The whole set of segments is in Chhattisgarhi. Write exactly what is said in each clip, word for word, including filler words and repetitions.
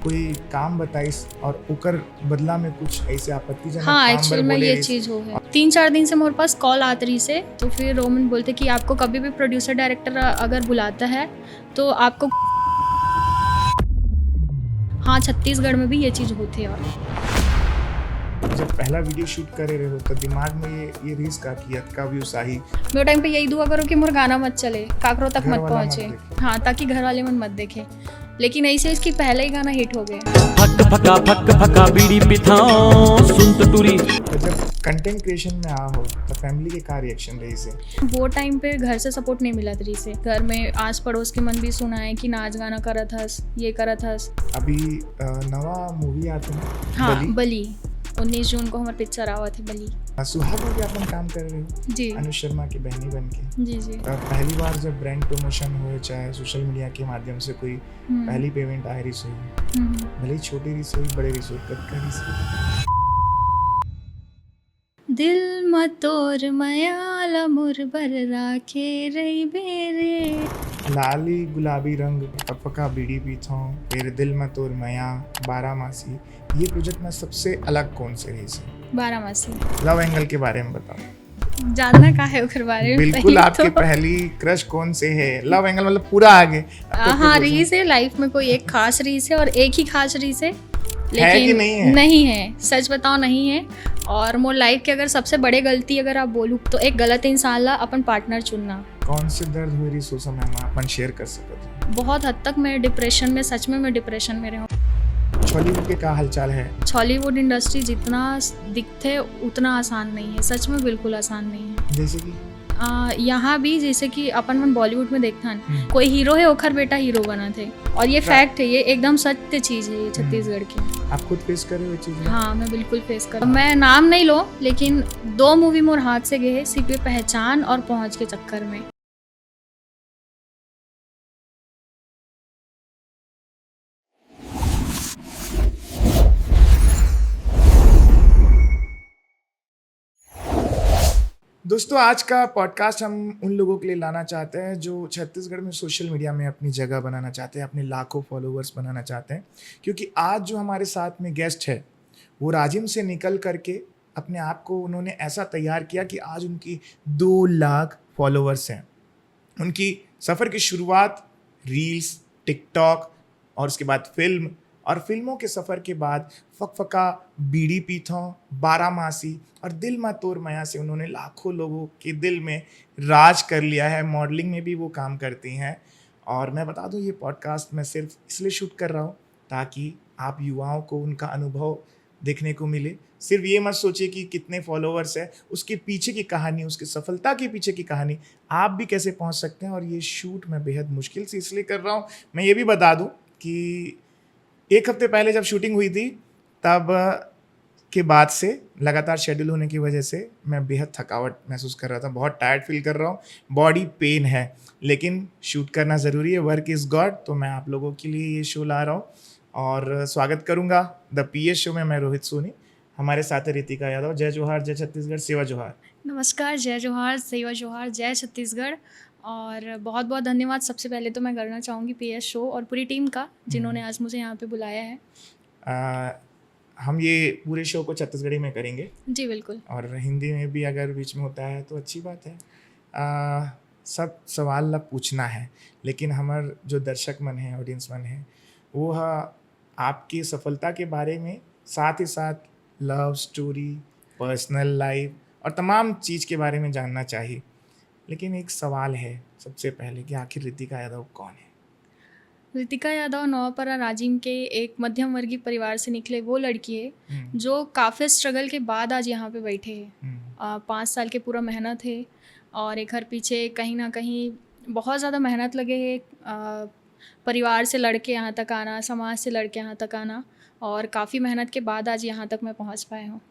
कोई काम बताइस और ओकर बदला में कुछ ऐसे आपत्तिजनक हाँ, काम एक्चुअल बर में बोले ये रहिस। चीज़ हो गई। तीन चार दिन से मोर पास कॉल आत रहिस हे, तो फिर वो मन बोलते कि आपको कभी भी प्रोड्यूसर डायरेक्टर अगर बुलाता है तो आपको, हाँ, छत्तीसगढ़ में भी ये चीज़ होते हैं। और जब पहला वीडियो शूट करे रहे हो तो दिमाग में ये ये रहिस का कि अतका व्यूज आही? मैं टाइम पे यही दुआ करूँ कि मोर गाना मत चले, काकरो तक घर मत वाला मत पहुँचे। देखे। हाँ, ताकि घर वाले मन मत देखे। लेकिन ऐसे इसकी पहला ही गाना हिट हो गया। फक फका फक फका बीड़ी पिथाओ सुन तो टूरी। तो जब कंटेंट क्रिएशन में आ हो तो फैमिली के का रिएक्शन रहिस हे? वो टाइम पे घर से सपोर्ट नहीं मिलत रहिस हे। घर में आस पड़ोस के मन भी सुनाए कि नाच गाना करत हस, ये करत हस। अभी अ, नवा मूवी आते हैं हाँ, बलि। बलि। उन्नीस जून को हमर पिक्चर आवत है, बलि। अ, सुहाग में भी अपन काम कर रहे हो जी। अनुज शर्मा की बहनी बन के। जी, जी। अ, पहली बार जब ब्रांड प्रमोशन हो चाहे सोशल मीडिया के माध्यम से कोई हम्म, पहली पेमेंट आ रही सही, हम्म। भले ही छोटी रही सही, बड़े रही सही, कतका रही सही। दिल म तोर मया ला मोर बर राखे रहिबे रे। लाली गुलाबी रंग, फकफका बीड़ी पीथों, तेरे दिल में तोर मया, बारामासी, ये प्रोजेक्ट में सबसे अलग कौन से रहिस हे? बारामासी। लव एंगल के बारे में बताओ। जानना का है ओकर बारे में? बिल्कुल, पहले आपके तो पहली क्रश कौन से है? लव एंगल मतलब पूरा आगे। आ, हाँ, रहिस हे लाइफ में कोई एक खास रहिस हे और एक ही खास रहिस हे। है कि नहीं है? नहीं है, सच बताओ, नहीं है। और मोर लाइफ के अगर सबसे बड़े गलती अगर आप बोलू तो एक गलत इंसान ला अपन पार्टनर चुनना। कौन से दर्द हुए रहिस ओ समय में अपन शेयर कर सकत हो? बहुत हद तक मैं डिप्रेशन में, सच में मैं डिप्रेशन में रहूँ। छॉलीवुड के का हालचाल है? छॉलीवुड इंडस्ट्री जितना दिखथे उतना आसान नहीं है, सच में बिल्कुल आसान नहीं है। जैसे कि आ, यहाँ भी जैसे कि अपन मन बॉलीवुड में देखथन, हम्म। कोई हीरो है, ओखर बेटा हीरो बनत है, और ये हाँ। फैक्ट है, ये एकदम सत्य चीज है ये छत्तीसगढ़ की। आप खुद फेस करे हो ये चीज? हाँ, मैं बिल्कुल फेस कर, मैं नाम नहीं लो, लेकिन दो मूवी मोर हाथ से गए हैं सिर्फ ये पहचान और पहुंच के चक्कर में। दोस्तों, आज का पॉडकास्ट हम उन लोगों के लिए लाना चाहते हैं जो छत्तीसगढ़ में सोशल मीडिया में अपनी जगह बनाना चाहते हैं, अपने लाखों फॉलोअर्स बनाना चाहते हैं, क्योंकि आज जो हमारे साथ में गेस्ट है, वो राजिम से निकल करके अपने आप को उन्होंने ऐसा तैयार किया कि आज उनकी दो लाख फॉलोअर्स हैं। उनकी सफ़र की शुरुआत रील्स, टिकटॉक और उसके बाद फिल्म, और फिल्मों के सफ़र के बाद फकफका, बीड़ी पीथों, बारामासी और दिल मा तोर मया से उन्होंने लाखों लोगों के दिल में राज कर लिया है। मॉडलिंग में भी वो काम करती हैं। और मैं बता दूं, ये पॉडकास्ट मैं सिर्फ इसलिए शूट कर रहा हूँ ताकि आप युवाओं को उनका अनुभव देखने को मिले। सिर्फ ये मत सोचिए कि कितने फॉलोअर्स है, उसके पीछे की कहानी, उसकी सफलता के पीछे की कहानी, आप भी कैसे पहुंच सकते हैं। और ये शूट मैं बेहद मुश्किल से इसलिए कर रहा हूँ। मैं ये भी बता दूं कि एक हफ्ते पहले जब शूटिंग हुई थी, तब के बाद से लगातार शेड्यूल होने की वजह से मैं बेहद थकावट महसूस कर रहा था, बहुत टायर्ड फील कर रहा हूँ, बॉडी पेन है, लेकिन शूट करना ज़रूरी है, वर्क इज़ गॉड। तो मैं आप लोगों के लिए ये शो ला रहा हूँ और स्वागत करूँगा द पीएस शो में। मैं रोहित सोनी, हमारे साथ है रितिका यादव। जय जोहार, जय छत्तीसगढ़, सेवा जोहार। नमस्कार, जय जोहार, सेवा जोहार, जय छत्तीसगढ़। और बहुत बहुत धन्यवाद सबसे पहले तो मैं करना चाहूँगी पीएस शो और पूरी टीम का, जिन्होंने आज मुझे यहाँ पे बुलाया है। आ, हम ये पूरे शो को छत्तीसगढ़ी में करेंगे जी बिल्कुल। और हिंदी में भी अगर बीच में होता है तो अच्छी बात है। आ, सब सवाल ला पूछना है, लेकिन हमार जो दर्शक मन है, ऑडियंस मन है, वो ह आपकी सफलता के बारे में, साथ ही साथ लव स्टोरी, पर्सनल लाइफ और तमाम चीज़ के बारे में जानना चाहिए। लेकिन एक सवाल है सबसे पहले कि आखिर रितिका यादव कौन है? रितिका यादव नवापारा राजिम के एक मध्यम वर्गीय परिवार से निकले वो लड़की है हम्म, जो काफ़ी स्ट्रगल के बाद आज यहाँ पे बैठे हैं। हम्म, आ, पाँच साल के पूरा मेहनत है और एकर पीछे कहीं ना कहीं बहुत ज़्यादा मेहनत लगे है। आ, परिवार से लड़के यहाँ तक आना, समाज से लड़के यहाँ तक आना, और काफ़ी मेहनत के बाद आज यहाँ तक मैं पहुँच पाया हूँ।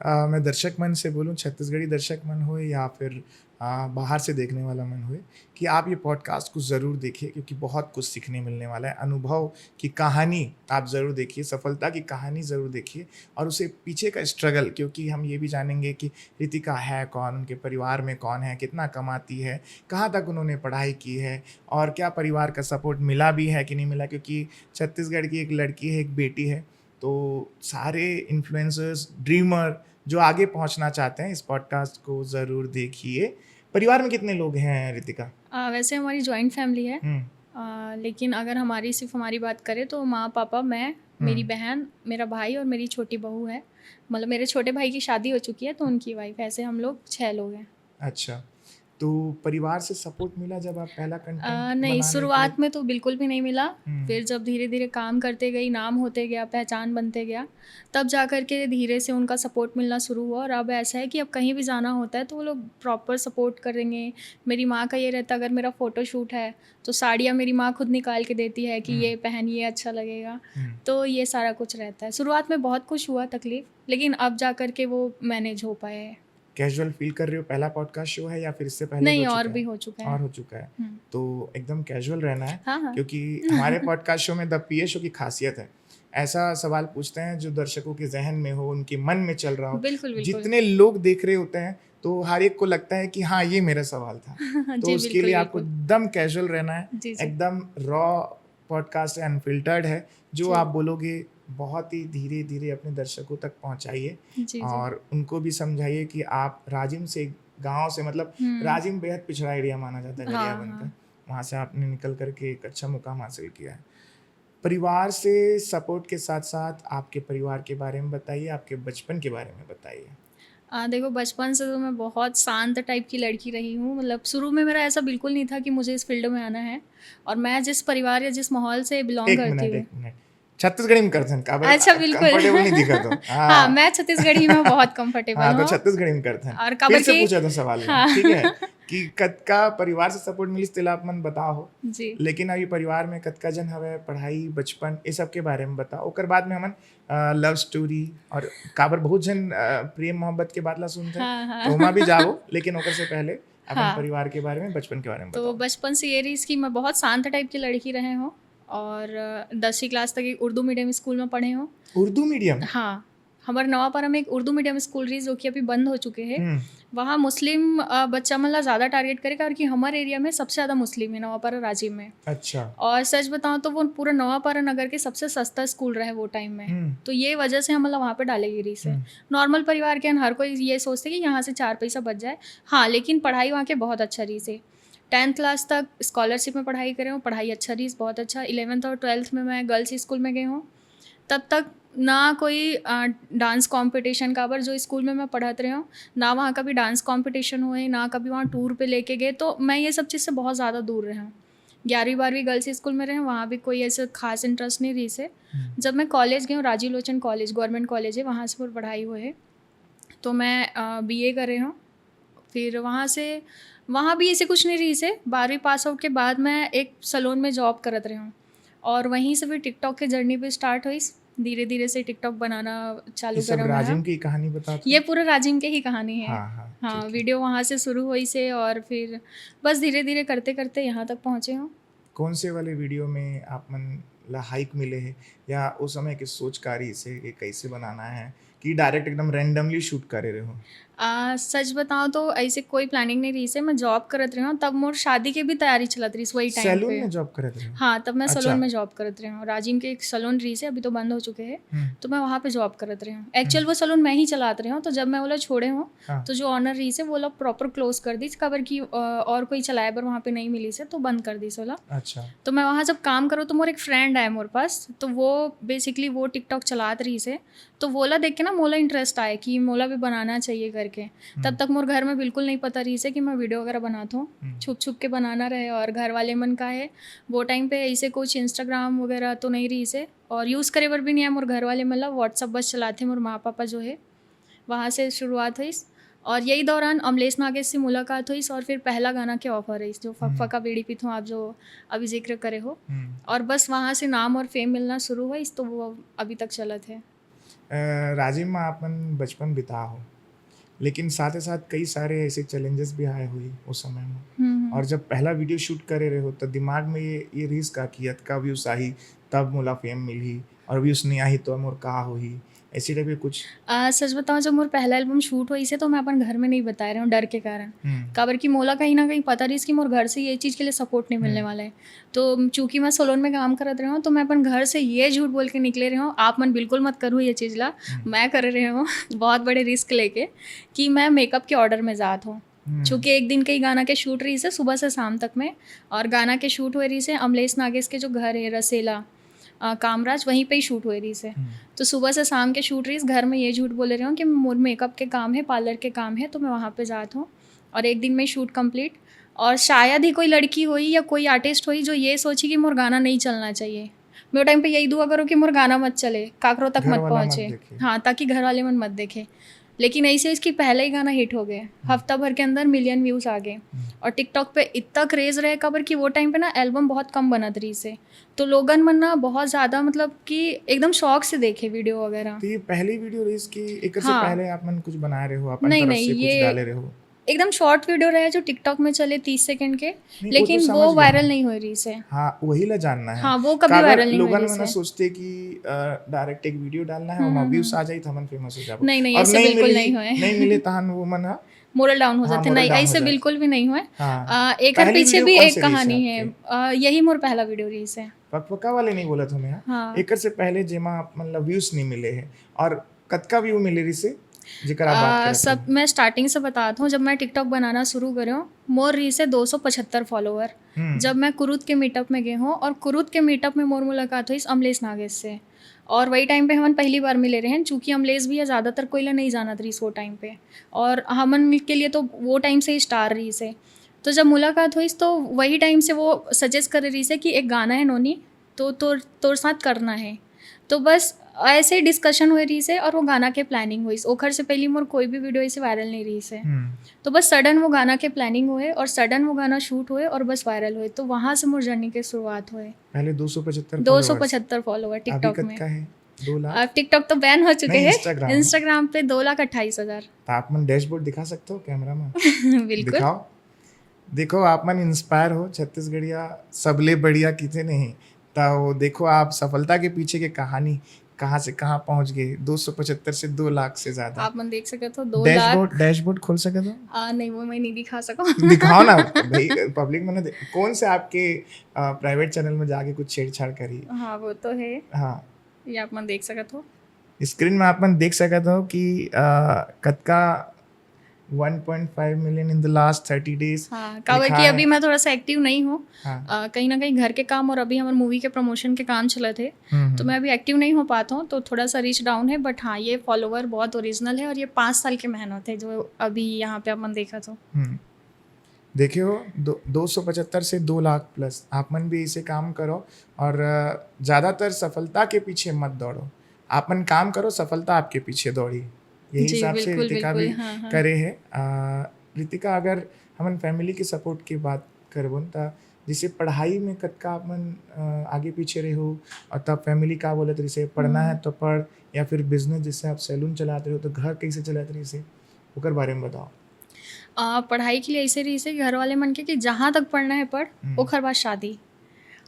आ, मैं दर्शक मन से बोलूँ, छत्तीसगढ़ी दर्शक मन हो या फिर आ, बाहर से देखने वाला मन हुए कि आप ये पॉडकास्ट को ज़रूर देखिए, क्योंकि बहुत कुछ सीखने मिलने वाला है। अनुभव की कहानी आप ज़रूर देखिए, सफलता की कहानी ज़रूर देखिए, और उसे पीछे का स्ट्रगल, क्योंकि हम ये भी जानेंगे कि रितिका है कौन, उनके परिवार में कौन है, कितना कमाती है, कहाँ तक उन्होंने पढ़ाई की है, और क्या परिवार का सपोर्ट मिला भी है कि नहीं मिला, क्योंकि छत्तीसगढ़ की एक लड़की है, एक बेटी है। तो सारे इन्फ्लुएंसर्स, ड्रीमर जो आगे पहुँचना चाहते हैं, इस पॉडकास्ट को ज़रूर देखिए। परिवार में कितने लोग हैं, रितिका? आ, वैसे हमारी जॉइंट फैमिली है। हम्म। आ, लेकिन अगर हमारी, सिर्फ हमारी बात करें, तो माँ, पापा, मैं, मेरी हम्म। बहन, मेरा भाई और मेरी छोटी बहू है। मतलब, मेरे छोटे भाई की शादी हो चुकी है, तो उनकी वाइफ। ऐसे हम लोग छः लोग हैं। अच्छा, तो परिवार से सपोर्ट मिला जब आप पहला कंटेंट आ, नहीं, शुरुआत में तो बिल्कुल भी नहीं मिला। हम्म। फिर जब धीरे धीरे काम करते गई, नाम होते गया, पहचान बनते गया, तब जा कर के धीरे से उनका सपोर्ट मिलना शुरू हुआ। और अब ऐसा है कि अब कहीं भी जाना होता है, तो वो लोग प्रॉपर सपोर्ट करेंगे। मेरी माँ का ये रहता, अगर मेरा फोटोशूट है, तो साड़ियाँ मेरी माँ खुद निकाल के देती है कि हम्म। ये पहन, ये अच्छा लगेगा। हम्म। तो ये सारा कुछ रहता है। शुरुआत में बहुत कुछ हुआ तकलीफ, लेकिन अब जा कर के वो मैनेज हो पाया है। कैजुअल फील कर रहे हो? पहला पॉडकास्ट शो है या फिर इससे पहले नहीं, हो और चुका भी है? हो चुका और है। हो चुका है। हम्म। तो एकदम कैजुअल रहना है, हाँ, हाँ। क्योंकि हमारे पॉडकास्ट शो में द पीए शो की खासियत है, ऐसा सवाल पूछते हैं जो दर्शकों के जहन में हो, उनके मन में चल रहा हो। बिल्कुल, बिल्कुल। जितने लोग देख रहे होते हैं, तो हर एक को लगता है कि हाँ, ये मेरा सवाल था। तो जी, उसके बिल्कुल, लिए आपको बिल्कुल। एकदम कैजुअल रहना है, जी, जी। एकदम रॉ पॉडकास्ट है, अनफिल्टर्ड है। जो जी। आप बोलोगे, बहुत ही धीरे धीरे अपने दर्शकों तक पहुंचाइए जी, जी। और उनको भी समझाइए कि आप राजिम से, गांव से, मतलब, हम्म। राजिम बेहद पिछड़ा एरिया माना जाता है हाँ, गरियाबंद का। हाँ। वहाँ से आपने निकल करके एक अच्छा मुकाम हासिल किया है। परिवार से सपोर्ट के साथ साथ आपके परिवार के बारे में बताइए, आपके बचपन के बारे में बताइए। आ, देखो, बचपन से तो मैं बहुत शांत टाइप की लड़की रही हूँ। मतलब, शुरू में मेरा ऐसा बिल्कुल नहीं था कि मुझे इस फील्ड में आना है। और मैं जिस परिवार या जिस माहौल से बिलोंग एक करती मिनट, हूँ। एक मिनट। छत्तीसगढ़ी में करते हैं, काबर अच्छा, बिल्कुल। कंफर्टेबल नहीं दिखा तो। हाँ, मैं छत्तीसगढ़ी में बहुत कंफर्टेबबल हाँ, तो हूँ। छत्तीसगढ़ी में करते हैं। और फिर काबर से की पूछा था सवाल, हाँ। ठीक है, कि कतका परिवार से सपोर्ट मिलिस, तेला आप मन बताओ। जी। लेकिन अभी परिवार में कतका जन हवे, पढ़ाई, बचपन, ये सब के बारे में बताओ। ओकर बाद में हमन लव स्टोरी और काबर बहुत जन अ, प्रेम मोहब्बत के बात ला सुनते हैं, हाँ, हाँ। तो ओमा भी जाओ, लेकिन ओकर से पहले अपन हाँ। परिवार के बारे में, बचपन के बारे में तो बताओ। बचपन से ये रही कि मैं बहुत शांत टाइप की लड़की रहे हूँ। और अ, दसवीं क्लास तक एक उर्दू मीडियम स्कूल में पढ़े हूँ। उर्दू मीडियम? हाँ, हमारे नवापारा में एक उर्दू मीडियम स्कूल रही, जो कि अभी बंद हो चुके हैं। हम्म। वहाँ मुस्लिम अ, बच्चा मन ला ज़्यादा टारगेट करे, कारण कि हमारे एरिया में सबसे ज़्यादा मुस्लिम है, नवापारा राजिम में। अच्छा। और सच बताऊँ तो वो पूरा नवापारा नगर के सबसे सस्ता स्कूल रहे वो टाइम में। हम्म। तो ये वजह से हमला वहाँ पे डाले गिरी से। हम्म। नॉर्मल परिवार के हर कोई ये सोचते कि यहाँ से चार पैसा बच जाए। हाँ, लेकिन पढ़ाई वहाँ के बहुत अच्छा रही से। टेंथ क्लास तक स्कॉलरशिप में पढ़ाई करे हूँ, पढ़ाई अच्छा रही, बहुत अच्छा। इलेवेंथ और ट्वेल्थ में मैं गर्ल्स स्कूल में गई हूँ। तब तक ना कोई अ, डांस कंपटीशन, काबर जो स्कूल में मैं पढ़त रहे हूँ, ना वहाँ कभी डांस कंपटीशन हुए, ना कभी वहाँ टूर पे लेके गए। तो मैं ये सब चीज़ से बहुत ज़्यादा दूर रहे हूँ। ग्यारहवीं बारहवीं गर्ल्स स्कूल में रहे हूँ, वहाँ भी कोई ऐसे खास इंटरेस्ट नहीं रही से। हम्म। जब मैं कॉलेज गई हूँ, Rajiv Lochan college, government college है, वहाँ से मोर पढ़ाई हुए है। तो मैं बीए कर रहे हूँ। फिर वहाँ से, वहाँ भी ऐसे कुछ नहीं रही से। बारहवीं पास आउट के बाद मैं एक सैलून में जॉब करत रहे हूँ और वहीं से फिर टिकटॉक के जर्नी भी स्टार्ट हुई। धीरे धीरे से टिकटॉक बनाना चालू ये सब करा मैं। राजिम की कहानी बता। ये पूरा राजिम के ही कहानी है। हाँ, हाँ, हाँ, ठीक है। वीडियो वहाँ से शुरू हुई से और फिर बस धीरे धीरे करते करते यहाँ तक पहुँचे हूँ। कौन से वाले वीडियो में आप मन ला हाइक मिले है, या उस समय के सोच का रही से कि कैसे बनाना है, कि डायरेक्ट एकदम रैंडमली शूट करे रहे हो? आ, सच बताऊँ तो ऐसे कोई प्लानिंग नहीं रही से। मैं जॉब करत रही हूँ, तब मोर शादी के भी तैयारी चलत रही वही टाइम सैलून पे। में जॉब करत रहे हो? हाँ, तब मैं अच्छा। सैलून में जॉब करत रही हूँ। राजिम के एक सैलून रही से, अभी तो बंद हो चुके हैं। हम्म। तो मैं वहाँ पे जॉब करत रही हूँ। एक्चुअल वो सैलून मैं ही चलात रही हूँ। तो जब मैं ओला छोड़े हूँ, हाँ। तो जो ऑनर रही से, वो ओला प्रॉपर क्लोज कर दी, काबर कि अ, और कोई चलाए बर वहाँ पे नहीं मिली से, तो बंद कर दी से ओला। अच्छा। तो मैं वहाँ जब काम करूँ, तो मोर एक फ्रेंड आए मोर पास, तो वो बेसिकली वो टिकटॉक चलात रही से, तो वोला देख के ना मोला इंटरेस्ट आए कि मोला भी बनाना चाहिए करके। तब हम्म। तक मोर घर में बिल्कुल नहीं पता रही से कि मैं वीडियो वगैरह बनात हूँ। हम्म। छुप छुप के बनाना रहे। और घर वाले मन का है, वो टाइम पे ऐसे कुछ इंस्टाग्राम वगैरह तो नहीं रही से, और यूज़ करे बर भी नहीं है। मोर घर वाले मतलब व्हाट्सअप बस चलाते, मोर माँ पापा जो है। वहाँ से शुरुआत हुई और यही दौरान अमलेश नागेश से मुलाकात हुई और फिर पहला गाना के ऑफर हुई, जो फक हम्म। फका बीड़ी पीथो आप, जो अभी जिक्र करे हो। हम्म। और बस वहाँ से नाम और फेम मिलना शुरू हुई, तो वो अभी तक चलत है। अ, राजिम में आप मन बचपन बिता हो, लेकिन साथ ही साथ कई सारे ऐसे चैलेंजेस भी आए हुई उस समय में। हम्म, हम्म। और जब पहला वीडियो शूट करे रहे हो, तो दिमाग में ये ये रिस्क आ कि अतका व्यूज आही, तब मोला फेम मिलही, और व्यूज नहीं आही तो मोर का होही, ऐसी टाइप के कुछ। आ, सच बताऊं, जब मोर पहला एल्बम शूट होइस हे, तो मैं अपन घर में नहीं बताए रहे हूँ, डर के कारण। हम्म, काबर कि मोला कहीं ना कहीं पता रहिस कि मोर घर से ये चीज़ के लिए सपोर्ट नहीं मिलने हम्म। वाला है। तो चूंकि मैं सैलून में काम करत रहे हूँ, तो मैं अपन घर से ये झूठ बोल के निकले रहे हूँ, आप मन बिल्कुल मत करू ये चीज़ ला। हम्म। मैं करे रहे हूँ बहुत बड़े रिस्क लेके, कि मैं मेकअप के ऑर्डर में जात हूँ। हम्म, चूंकि एक दिन के ही गाना के शूट रहिस हे सुबह से शाम तक में, और गाना के शूट हुए रहिस हे अमलेश नागेश के जो घर है रसेला, अ, कामराज, वहीं पे ही शूट हुए रहिस हे। हम्म, तो सुबह से शाम के शूट रहिस, घर में ये झूठ बोले रहे हूँ कि मोर मेकअप के काम है, पार्लर के काम है, तो मैं वहाँ पे जात हूँ। और एक दिन में शूट कंप्लीट। और शायद ही कोई लड़की होई या कोई आर्टिस्ट होई जो ये सोची कि मोर गाना नहीं चलना चाहिए। मैं वो टाइम पे यही दुआ करूँ कि मोर गाना मत चले, काकरो तक घर मत वाला मत पहुँचे। देखे। हाँ, ताकि घर वाले मन मत देखे। लेकिन ऐसे इसकी पहला ही गाना हिट हो गए, हफ्ता भर के अंदर मिलियन व्यूज आ गए। हम्म, और टिकटॉक पे इतना क्रेज रहे, काबर कि वो टाइम पे ना एल्बम बहुत कम बनत रहिस हे, तो लोगन मन ना बहुत ज़्यादा, मतलब कि एकदम शौक से देखे वीडियो वगैरह। तो ये पहली वीडियो रहिस कि एकर से हाँ। पहले आप मन कुछ बनाए रहे हो, अपन नहीं, तरफ नहीं, से कुछ ये डाले रहे हो? एकदम शॉर्ट वीडियो रहे जो टिकटॉक में चले तीस सेकंड के, नहीं, वो तो लेकिन समझ वो गया वायरल हूँ। नहीं हो रही से। हाँ, वही ला जानना है। हाँ, वो कभी काबर वायरल नहीं हो लोगन रही मन ना से। सोचते कि डायरेक्ट एक वीडियो डालना है, हम्म, ओमा हम्म, व्यूज हम्म। आ जाई, तो हमन फेमस हो जाबो। नहीं, नहीं, और ऐसे नहीं बिल्कुल मिली, नहीं होए। नहीं मिले, तहन वो मन हा मोरल डाउन हो हाँ, जाते। मोरल नहीं, डाउन हो ऐसे जाते। बिल्कुल भी नहीं हुए। हाँ। आ, एकर पहली पीछे वीडियो भी कौन एक से रही से कहानी है। आपके? आ, यही मोर पहला वीडियो रही से। पकपका वाले नहीं बोलत हूँ मैं, हाँ। हाँ। एकर से पहले जेमा आप, मतलब, व्यूज नहीं मिले है, और कतका व्यू मिले रही से, जेकर आप बात आ, करत सब हन? मैं स्टार्टिंग से बतात हूँ, जब मैं टिकटॉक बनाना शुरू करे हूँ, मोर रही से दो सौ पचहत्तर फॉलोअर। हम्म। जब मैं कुरुद के मीटअप में गए हूँ, और कुरुद के मीटअप में मोर मुलाकात हुई अमलेश नागेश से, और वही टाइम पे हमन पहली बार मिले रहे हैं, चूँकि अमलेश भैया ज़्यादातर कोई ला नहीं जानत रहिस वो टाइम पे, और हमन के लिए तो वो टाइम से ही स्टार रही से। तो जब मुलाकात हुई, तो वही टाइम से वो सजेस्ट करे रही से कि एक गाना है नोनी, तो तोर तोर साथ करना है। तो बस ऐसे ही डिस्कशन हुए रही से, और वो गाना के प्लानिंग हुई। ओखर से पहले मोर कोई भी वीडियो ऐसे वायरल नहीं रही से। हम्म। तो बस सडन वो गाना के प्लानिंग हुए, और सडन वो गाना शूट हुए, और बस वायरल हुए। तो वहाँ से मोर जर्नी के शुरुआत हुए। पहले दो सौ पचहत्तर दो सौ followers। पचहत्तर फॉलोअर अभी टिकटॉक में। कतका है? दो लाख? अब टिकटॉक तो बैन हो चुके नहीं, हैं। Instagram। इंस्टाग्राम पे दो लाख अट्ठाईस हजार। तो आप मन डैशबोर्ड दिखा सकते हो कैमरा में? बिल्कुल। दिखाओ। देखो, आप मन इंस्पायर हो, छत्तीसगढ़िया सबले बढ़िया किते नहीं। तो देखो, आप सफलता के पीछे के कहानी, कहाँ से कहाँ पहुँच गए, दो सौ पचहत्तर से दो लाख से ज्यादा। आप मन देख सकत हो, दो लाख। डैशबोर्ड, डैशबोर्ड खोल सकत हो? आ, नहीं, वो मैं नहीं दिखा सकूँ। दिखाओ ना भाई, पब्लिक मन दे-, कौन से आपके प्राइवेट चैनल में जाके कुछ छेड़छाड़ करी? हाँ, वो तो है। हाँ, ये आप मन देख सकत हो। स्क्रीन में आप मन देख सकत हो कि आ, कतका one point five million in the last thirty days। हाँ, काबर लिखा कि है। अभी मैं थोड़ा सा एक्टिव नहीं हूँ। हाँ। आ, कहीं ना कहीं घर के काम और अभी हमारे मूवी के प्रमोशन के काम चलत है, हम्म, तो मैं अभी एक्टिव नहीं हो पाता हूँ, तो थोड़ा सा रीच डाउन है। बट हाँ, ये फॉलोअर बहुत ओरिजिनल है, और ये पाँच साल की मेहनत है जो अभी यहाँ पे अपन देखा तो। हम्म। देखे हो, दो दो सौ पचहत्तर से दो लाख प्लस। आप मन भी ऐसे काम करो, और अ, ज्यादातर सफलता के पीछे मत दौड़ो। आप मन काम करो, सफलता आपके पीछे दौड़ी। यही जी, हिसाब से बिल्कुल, रितिका बिल्कुल, भी हाँ, हाँ। करे है। अ, रितिका, अगर हमन फैमिली के सपोर्ट की बात करबो न, त जैसे पढ़ाई में कतका आप मन अ, आगे पीछे रहे हो, और तब फैमिली का बोलत रहिसे, पढ़ना हम्म। है तो पढ़, या फिर बिजनेस, जैसे आप सैलून चलाते रहो, तो घर कैसे चलाते रहिसे, ओकर बारे में बताओ। आ, पढ़ाई के लिए ऐसे रही से घर वाले मन के कि जहाँ तक पढ़ना है पढ़, हम्म। ओखर बाद शादी।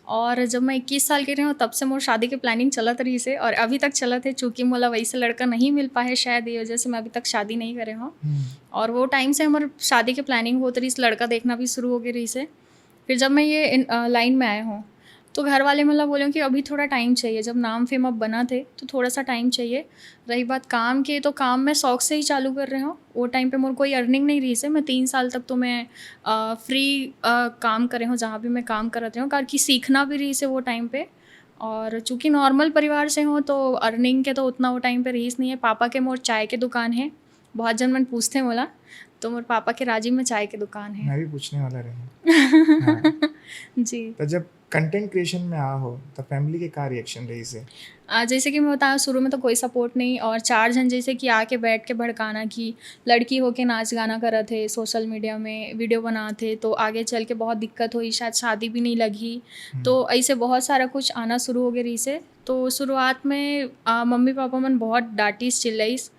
और जब मैं इक्कीस साल के रहे हूँ, तब से मोर शादी के प्लानिंग चलत रही से, और अभी तक चलत है। चूँकि मोला वैसे लड़का नहीं मिल पाए, शायद ये वजह से मैं अभी तक शादी नहीं करे हूँ। हम्म। और वो टाइम से हमारे शादी के प्लानिंग होत रही से, लड़का देखना भी शुरू हो गए रही से। फिर जब मैं ये इन, अ, लाइन में आए हूँ, तो घर वाले मतलब बोले कि अभी थोड़ा टाइम चाहिए, जब नाम फेम अब बना थे, तो थोड़ा सा टाइम चाहिए। रही बात काम के, तो काम मैं शौक से ही चालू कर रहे हूँ। वो टाइम पे मोर कोई अर्निंग नहीं रही से। मैं तीन साल तक तो मैं, अ, फ्री, अ, काम करे हूँ, जहाँ भी मैं काम करत रहे हूँ, कारण कि सीखना भी रही से वो टाइम पे। और चूँकि नॉर्मल परिवार से हूँ, तो अर्निंग के तो उतना वो टाइम पे रहीस नहीं है। पापा के मोर चाय के दुकान है, बहुत जन मन पूछते मोला, तो मोर पापा के राजी में चाय के दुकान है। मैं भी पूछने वाला रहे। हाँ। जी। तो जब कंटेंट क्रिएशन में आ हो, तो फैमिली के का रिएक्शन रही से? आ, जैसे कि मैं बताया, शुरू में तो कोई सपोर्ट नहीं, और चार जन जैसे कि आके बैठ के भड़काना कि लड़की होके नाच गाना करत है, सोशल मीडिया में वीडियो बनात है, तो आगे चल के बहुत दिक्कत होई, शायद शादी भी नहीं लगही। हम्म। तो ऐसे बहुत सारा कुछ आना शुरू हो गए रही से। तो शुरुआत में, आ, मम्मी पापा मन बहुत डांटिस, चिल्लाइस,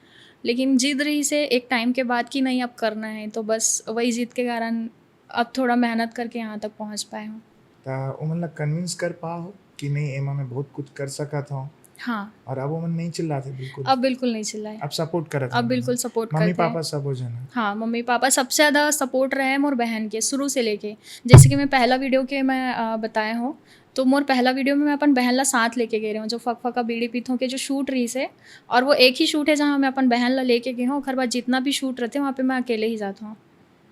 लेकिन जिद रहिसे एक टाइम के बाद कि नहीं, अब करना है, तो बस वही जिद के कारण अब थोड़ा मेहनत करके यहाँ तक पहुँच पाए हूँ। त ओमन ला कन्विंस कर पाओ कि नहीं, एमा मैं बहुत कुछ कर सकत हूँ? हाँ। और अब ओमन नहीं चिल्लाते बिल्कुल? अब बिल्कुल नहीं चिल्लाए। अब सपोर्ट करत अब हन? बिल्कुल सपोर्ट मम्मी करते हैं। पापा सब हो जाना? हाँ, मम्मी पापा सबसे ज़्यादा सपोर्ट रहे मोर बहन के शुरू से लेके। जैसे कि मैं पहला वीडियो के मैं अ, बताया हूँ, तो मोर पहला वीडियो में मैं अपन बहन ला साथ लेके गए रहे हूँ, जो फकफका बीड़ी पीथों के जो शूट रहिसे, और वो एक ही शूट है जहाँ मैं अपन बहन ला लेके गए हूँ। ओकर बाद जितना भी शूट रहते वहाँ पे मैं अकेले ही जाता हूँ।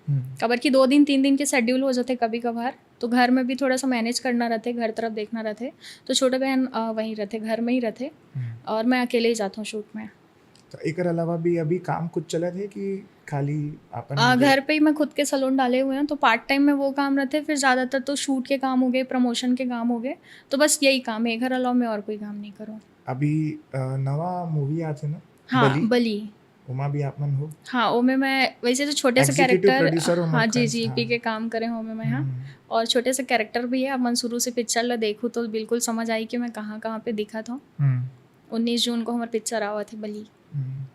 हम्म। काबर कि दो दिन तीन दिन के शेड्यूल हो जाते कभी कभार, तो घर में भी थोड़ा सा मैनेज करना रहते, घर तरफ देखना रहते, तो छोटे बहन अ, वहीं रहते, घर में ही रहते, हम्म। और मैं अकेले ही जाता हूँ शूट में। तो एकर अलावा भी अभी काम कुछ चलत है कि खाली अपन आ, जो- घर पे ही मैं खुद के सैलून डाले हुए हैं, तो पार्ट टाइम में वो काम रहते हैं, फिर ज़्यादातर तो शूट के काम हो गए, प्रमोशन के काम हो गए, तो बस यही काम है, घर अलावा मैं और कोई काम नहीं करूँ। अभी अ, नवा मूवी आथे ना, हाँ, बली? बली। ओमा भी आप मन हो? हाँ, ओमे मैं वैसे तो छोटे से Executive कैरेक्टर, producer हो हाँ जी मखन, जी, हाँ। पी के काम करे हूँ ओमे मैं, हाँ। हम्म। और छोटे से कैरेक्टर भी है, अपन शुरू से पिक्चर ला देखूँ तो बिल्कुल समझ आई कि मैं कहाँ कहाँ पे दिखत हूँ। हम्म। उन्नीस जून को हमार पिक्चर आवत है बली। हम्म।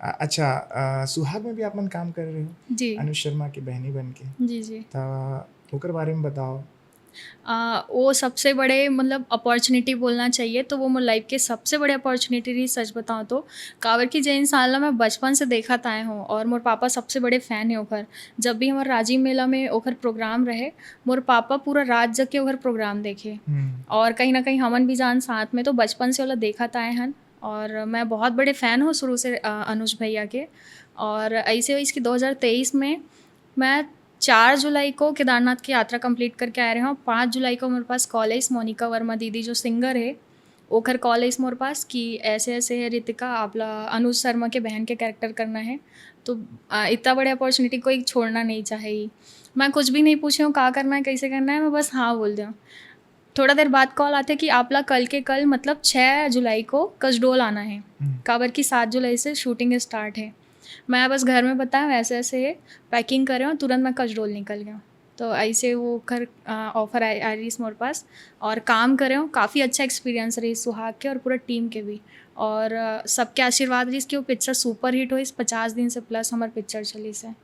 अ- अच्छा, अ, सुहाग में भी आप मन काम कर रहे हो जी अनुज शर्मा की बहनी बन के, जी जी। तो ओकर बारे में बताओ। आ, वो सबसे बड़े मतलब अपॉर्चुनिटी बोलना चाहिए, तो वो मोर लाइफ के सबसे बड़े अपॉर्चुनिटी रही, सच बताऊँ तो। काबर कि जे इंसान ला मैं बचपन से देखत आए हूँ और मोर पापा सबसे बड़े फैन है ओकर। जब भी हमारे राजीव मेला में ओकर प्रोग्राम रहे, मोर पापा पूरा रात जग के ओकर प्रोग्राम देखे। हम्म। और कहीं ना कहीं हमन भी जान साथ में, तो बचपन से ओला देखत आए हन और मैं बहुत बड़े फैन हूँ शुरू से अ, अनुज भैया के। और ऐसे हुई इसकी दो हज़ार तेईस में मैं चार जुलाई को केदारनाथ की यात्रा कंप्लीट करके आए रहे हूँ। पाँच जुलाई को मेरे पास कॉल आइस, मोनिका वर्मा दीदी जो सिंगर है, ओकर कॉल आइस मोर पास कि ऐसे ऐसे है रितिका, आप ला अनुज शर्मा के बहन के कैरेक्टर करना है। तो आ, इतना बड़े अपॉर्चुनिटी को एक छोड़ना नहीं चाहे। मैं कुछ भी नहीं पूछे हूँ का करना है, कैसे करना है, मैं बस हाँ बोल दूँ। थोड़ा देर बाद कॉल आते कि आप ला कल के कल, मतलब छः जुलाई को कसडोल आना है। हम्म। काबर कि सात जुलाई से शूटिंग स्टार्ट है। मैं बस घर में बताया ऐसे ऐसे है, पैकिंग करे हूँ, तुरंत मैं कसडोल निकल गया। तो ऐसे वो कर ऑफर आ, आ रही मोर पास और काम करे हूँ। काफ़ी अच्छा एक्सपीरियंस रही सुहाग के और पूरा टीम के भी। और अ, सबके आशीर्वाद रही कि वो पिक्चर सुपर हिट होइस। पचास दिन से प्लस हमार पिक्चर चलिस है।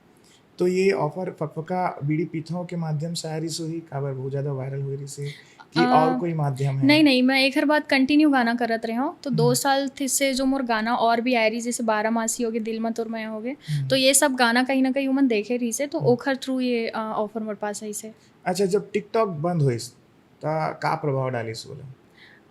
तो ये ऑफर फकफका बीड़ी पीथो के माध्यम से आ रही सोही, काबर बहुत ज्यादा वायरल हो रही से कि अ, और कोई माध्यम है? नहीं नहीं, मैं एक हर बात कंटिन्यू गाना करत रहे हूँ, तो दो हम्म। साल थे से जो मोर गाना और भी आए रही, जैसे बारह मासी हो गए, दिल मा तोर मया हो गए, हम्म। तो ये सब गाना कहीं ना कहीं उमन देखे रही से, तो हम्म। ओखर थ्रू ये ऑफर मोर पास आई से। अच्छा, जब टिकटॉक बंद होइस त का प्रभाव डालिस ओला?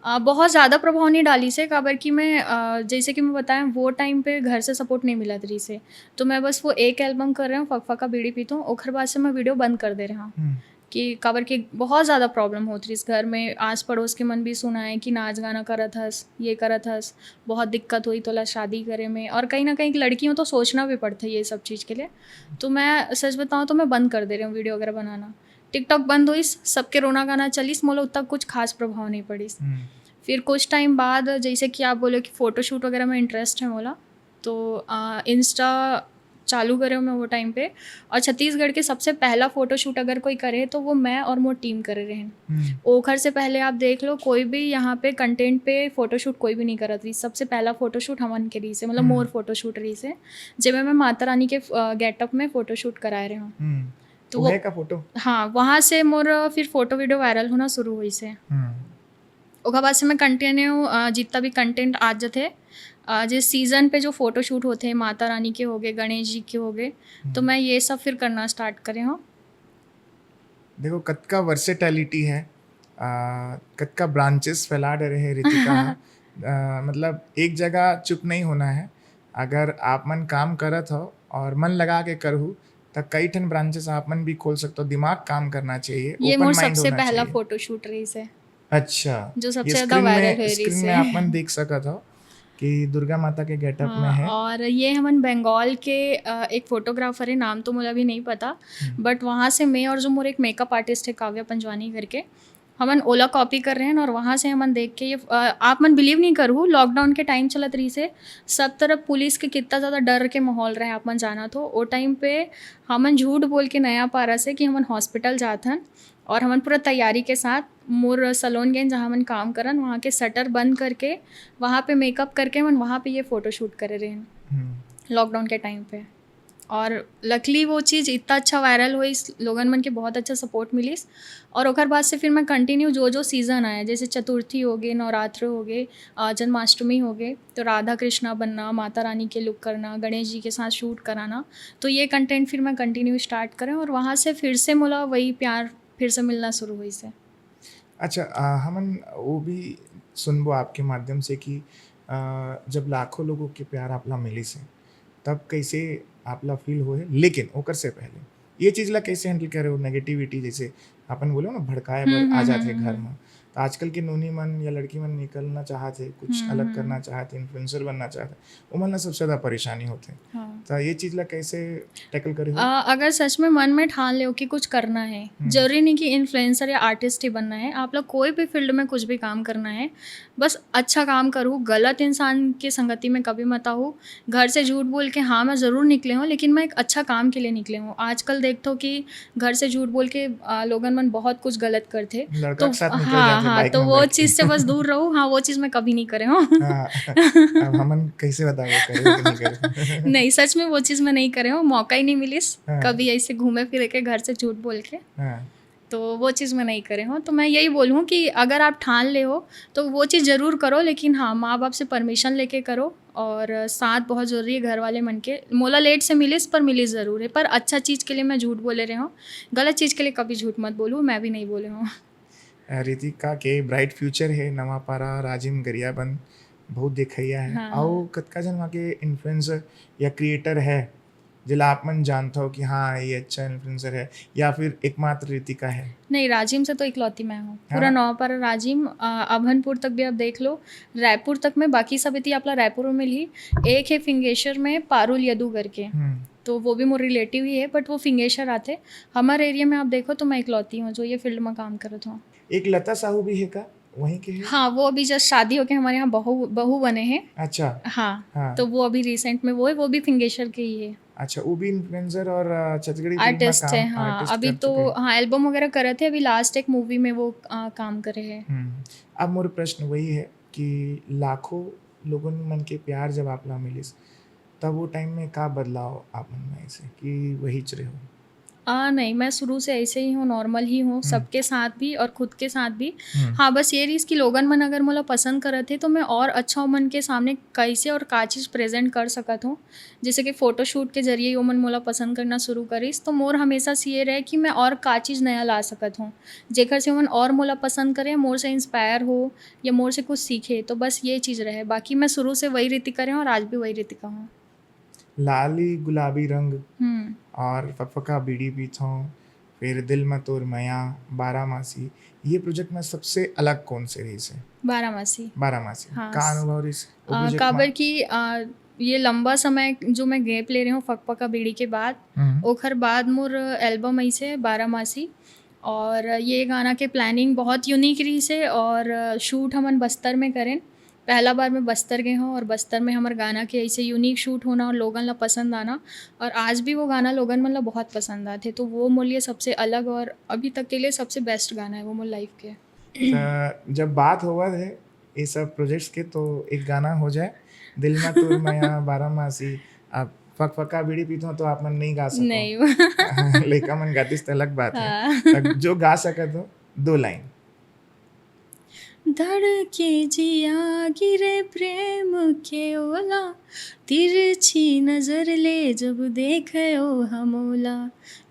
अ, बहुत ज़्यादा प्रभाव नहीं डालिस है, काबर कि मैं अ, जैसे कि मैं बताया वो टाइम पे घर से सपोर्ट नहीं मिलत रही से, तो मैं बस वो एक एल्बम कर रहे हूँ फकफका बीड़ी पीथो, ओखर बाद से मैं वीडियो बंद कर दे रहे हूँ। हम्म। कि काबर कि बहुत ज़्यादा प्रॉब्लम होत रही इस घर में, आस पड़ोस के मन भी सुनाए कि नाच गाना करत हस, ये करत हस, बहुत दिक्कत हुई तोला शादी करे में। और कहीं ना कहीं एक लड़की हूँ तो सोचना भी पड़ता है ये सब चीज़ के लिए। तो मैं सच बताऊँ तो मैं बंद कर दे रही हूँ वीडियो वगैरह बनाना। टिकटॉक बंद होइस, सबके रोना गाना चलिस, मोला उतना कुछ खास प्रभाव नहीं पड़िस। हम्म। फिर कुछ टाइम बाद जैसे कि आप बोले कि फ़ोटोशूट वगैरह में इंटरेस्ट है मोला, तो इंस्टा चालू करे हूँ मैं वो टाइम पे। और छत्तीसगढ़ के सबसे पहला फ़ोटोशूट अगर कोई करे तो वो मैं और मोर टीम करे रहे। हम्म। ओखर से पहले आप देख लो, कोई भी यहाँ पे कंटेंट पे फ़ोटोशूट कोई भी नहीं करत रही। सबसे पहला फ़ोटोशूट हमन के रही से, मतलब हम्म। मोर फ़ोटोशूट रही से, जेमे मैं माता रानी के गेटअप में फ़ोटोशूट कराए रहे हूँ। हम्म। तो तो वो है का फोटो? हाँ, वहाँ से मोर फिर फ़ोटो वीडियो वायरल होना शुरू हुई से। हम्म। ओकर बाद से मैं कंटिन्यू जितना भी कंटेंट आ जथे, अ, जिस सीजन पे जो फोटोशूट होते हैं, माता रानी के हो गए, गणेश जी के हो गए, तो हम्म। मैं ये सब फिर करना स्टार्ट करे हूँ। देखो, कतका वर्सेटैलिटी है, आ, कतका ब्रांचेस फैला डरे है रितिका ह। आ, मतलब, एक जगह चुप नहीं होना है। अगर आप मन काम करत हो और मन लगा के करहू, त कई ठन ब्रांचेस आप मन भी खोल सकते हो। दिमाग काम करना चाहिए, ये ओपन मोर माइंड सबसे होना पहला चाहिए। फोटोशूट रही से। अच्छा, जो ये सबसे ज्यादा स्क्रीन वायरल में, हो रही स्क्रीन से। में आप मन देख सकत हो कि दुर्गा माता के गेटअप में हाँ, है। और ये हमन बंगाल के अ, एक फोटोग्राफर है, नाम तो मोला भी नहीं पता, हम्म। बट वहाँ से मैं और जो मोर एक मेकअप आर्टिस्ट है काव्या पंजवानी करके, हमन ओला कॉपी कर रहे हैं और वहाँ से हमन देख के ये अ, आप मन बिलीव नहीं करू, लॉकडाउन के टाइम चलत रही से, सब तरफ पुलिस के कितना ज़्यादा डर के माहौल रहे, आप मन जानत हो। वो टाइम पे हमन झूठ बोल के नया पारा से कि हमन हॉस्पिटल जात हन और हमन पूरा तैयारी के साथ मोर सलोन गेन जहाँ हमन काम करन, वहाँ के शटर बंद करके, वहाँ पे मेकअप करके हमन वहाँ पे ये फोटोशूट करे रहेन। लॉकडाउन के टाइम पे। और लकली वो चीज़ इतना अच्छा वायरल होइस, लोगन मन के बहुत अच्छा सपोर्ट मिलिस। और ओकर बाद से फिर मैं कंटिन्यू जो जो सीज़न आया, जैसे चतुर्थी हो गए, नवरात्र हो गए, जन्माष्टमी हो गए, तो राधा कृष्णा बनना, माता रानी के लुक करना, गणेश जी के साथ शूट कराना, तो ये कंटेंट फिर मैं कंटिन्यू स्टार्ट करें और वहाँ से फिर से मोला वही प्यार फिर से मिलना शुरू होइस हे। अच्छा, हमन वो भी सुनबो आपके माध्यम से कि जब लाखों लोगों के प्यार आपला मिलिस हे, तब कैसे आपला फील होए, लेकिन ओकर से पहले ये चीज ला कैसे हैंडल करे हो, नेगेटिविटी, जैसे अपन बोले ना, भड़काए बर आ जाथे घर में, तो आजकल के नोनी मन या लड़की मन निकलना चाहत हे, कुछ अलग करना चाहत हे, इन्फ्लुएंसर बनना चाहत हे, ओमन ला सबसे ज्यादा परेशानी होथे। हाँ। तो ये चीज ला कैसे टैकल करे हो? अगर सच में मन में ठान ले कि कुछ करना है, जरूरी नहीं कि इन्फ्लुएंसर या आर्टिस्ट ही बनना है, आप लोग कोई भी फील्ड में कुछ भी काम करना है, बस अच्छा काम करो, गलत इंसान के संगति में कभी मत आओ। घर से झूठ बोल के, हाँ, मैं ज़रूर निकले हूँ, लेकिन मैं एक अच्छा काम के लिए निकले हूँ। आजकल देखथो कि घर से झूठ बोल के लोगन मन बहुत कुछ गलत करथे। तो हाँ, हाँ, तो वो चीज से बस दूर रहो। हाँ, वो चीज मैं कभी नहीं करे हूँ। हाँ, अब हमन कैसे बताओ, करे हो कि नहीं करे? नहीं, सच में वो चीज मैं नहीं करे हूँ, मौका ही नहीं मिलिस। हाँ। कभी ऐसे घूमे फिरे के घर से झूठ बोल के। हाँ। तो वो चीज़ मैं नहीं करे हूँ। तो मैं यही बोलूँ कि अगर आप ठान ले हो तो वो चीज़ ज़रूर करो, लेकिन हाँ, माँ बाप से परमिशन लेके करो। और साथ बहुत ज़रूरी है घर वाले मन के। मोला लेट से मिलिस पर मिलिस ज़रूर है, पर अच्छा चीज़ के लिए मैं झूठ बोले रहे हूँ, गलत चीज़ के लिए कभी झूठ मत बोलूँ, मैं भी नहीं बोले हूँ। रितिका के ब्राइट फ्यूचर है, नवापारा, राजिम, गरियाबंद बहुत देखैया है। हाँ। अउ कतका झन वहाँ के इन्फ्लुएंसर या क्रिएटर है जेला आप मन जानथव कि हाँ, ये अच्छा इन्फ्लुएंसर है, या फिर एकमात्र रितिका है? नहीं, राजिम से तो इकलौती मैं हूँ। पूरा हाँ। नवापारा, राजिम, अ, अभनपुर तक भी आप देख लो, रायपुर तक में, बाकी सब इति आपला रायपुर में मिलही। एक है फिंगेश्वर में, पारुल यदु करके, हम्म। तो वो भी मोर रिलेटिव ही है, बट वो फिंगेश्वर आथे। हमारे एरिया में आप देखो तो मैं इकलौती हूँ जो ये फील्ड में काम करत हूँ। एक लता साहू भी है का? वहीं के है? हाँ, वो अभी जस्ट शादी होके हमारे यहाँ बहू, बहू बने हैं। अच्छा। हाँ, हाँ। तो वो अभी रिसेंट में वो है, वो भी फिंगेश्वर के ही है। अच्छा, वो भी इन्फ्लुएंसर और, अ, छत्तीसगढ़ी फिल्म में आर्टिस्ट काम, है, हाँ। आर्टिस्ट अभी कर तो, चुके हैं। हाँ, एल्बम वगैरह करत हे, अभी लास्ट एक मूवी में वो, अ, काम करे है। हम्म। अब मोर प्रश्न वही है कि लाखों लोगन मन के प्यार जब आप ला मिलिस, तब वो टाइम में का बदलाव आप मन में ऐसे कि वही च रहे हो? आ, नहीं, मैं शुरू से ऐसे ही हूँ, नॉर्मल ही हूँ, हम्म। सबके साथ भी और खुद के साथ भी। हम्म। हाँ, बस ये रहीस कि लोगन मन अगर मोला पसंद करत हे, तो मैं और अच्छा ओमन के सामने कैसे और का चीज़ प्रेजेंट कर सकत हूँ। जैसे कि फोटोशूट के जरिए ओमन मोला पसंद करना शुरू करिस, तो मोर हमेशा से ये रहे कि मैं और का चीज़ नया ला सकत हूँ, जेकर से ओमन और मोला पसंद करे, मोर से इंस्पायर हो या मोर से कुछ सीखे। तो बस ये चीज़ रहे, बाकी मैं शुरू से वही रितिका रहे हूँ और आज भी वही रितिका हूँ। लाली गुलाबी रंग हम्म। और फकफका बीड़ी पीथों, फिर दिल में तोर मया, बारामासी, ये प्रोजेक्ट में सबसे अलग कौन से रहीस हे? बारामासी। बारामासी। हाँ। का अनुभव रहीस हे वो अ, project काबर में? कि, अ, ये लंबा समय जो मैं गैप ले रहे हूँ फकफका बीड़ी के बाद, हम्म। ओखर बाद मोर एल्बम अइसे बारामासी, और ये गाना के प्लानिंग बहुत यूनिक रहीस हे, और शूट हमन बस्तर में करेन। पहला बार मैं बस्तर गए हूँ और बस्तर में हमर गाना के ऐसे यूनिक शूट होना और लोगन ला पसंद आना, और आज भी वो गाना लोगन मन ला बहुत पसंद आथे, तो वो मोर लिए सबसे अलग और अभी तक के लिए सबसे बेस्ट गाना है वो मोर लाइफ के। त जब बात होवत हे ये सब प्रोजेक्ट्स के, तो एक गाना हो जाए, दिल मा तोर मया, बारामासी। अब फकफका बीड़ी पीथों तो आप मन नहीं गा सको। नहीं। लइका मन गातिस त अलग बात है। हाँ। त जो गा सकत हो, दो लाइन। धड़के जिया गिरे प्रेम के ओला, तिरछी नजर ले जब देखे ओ हमोला,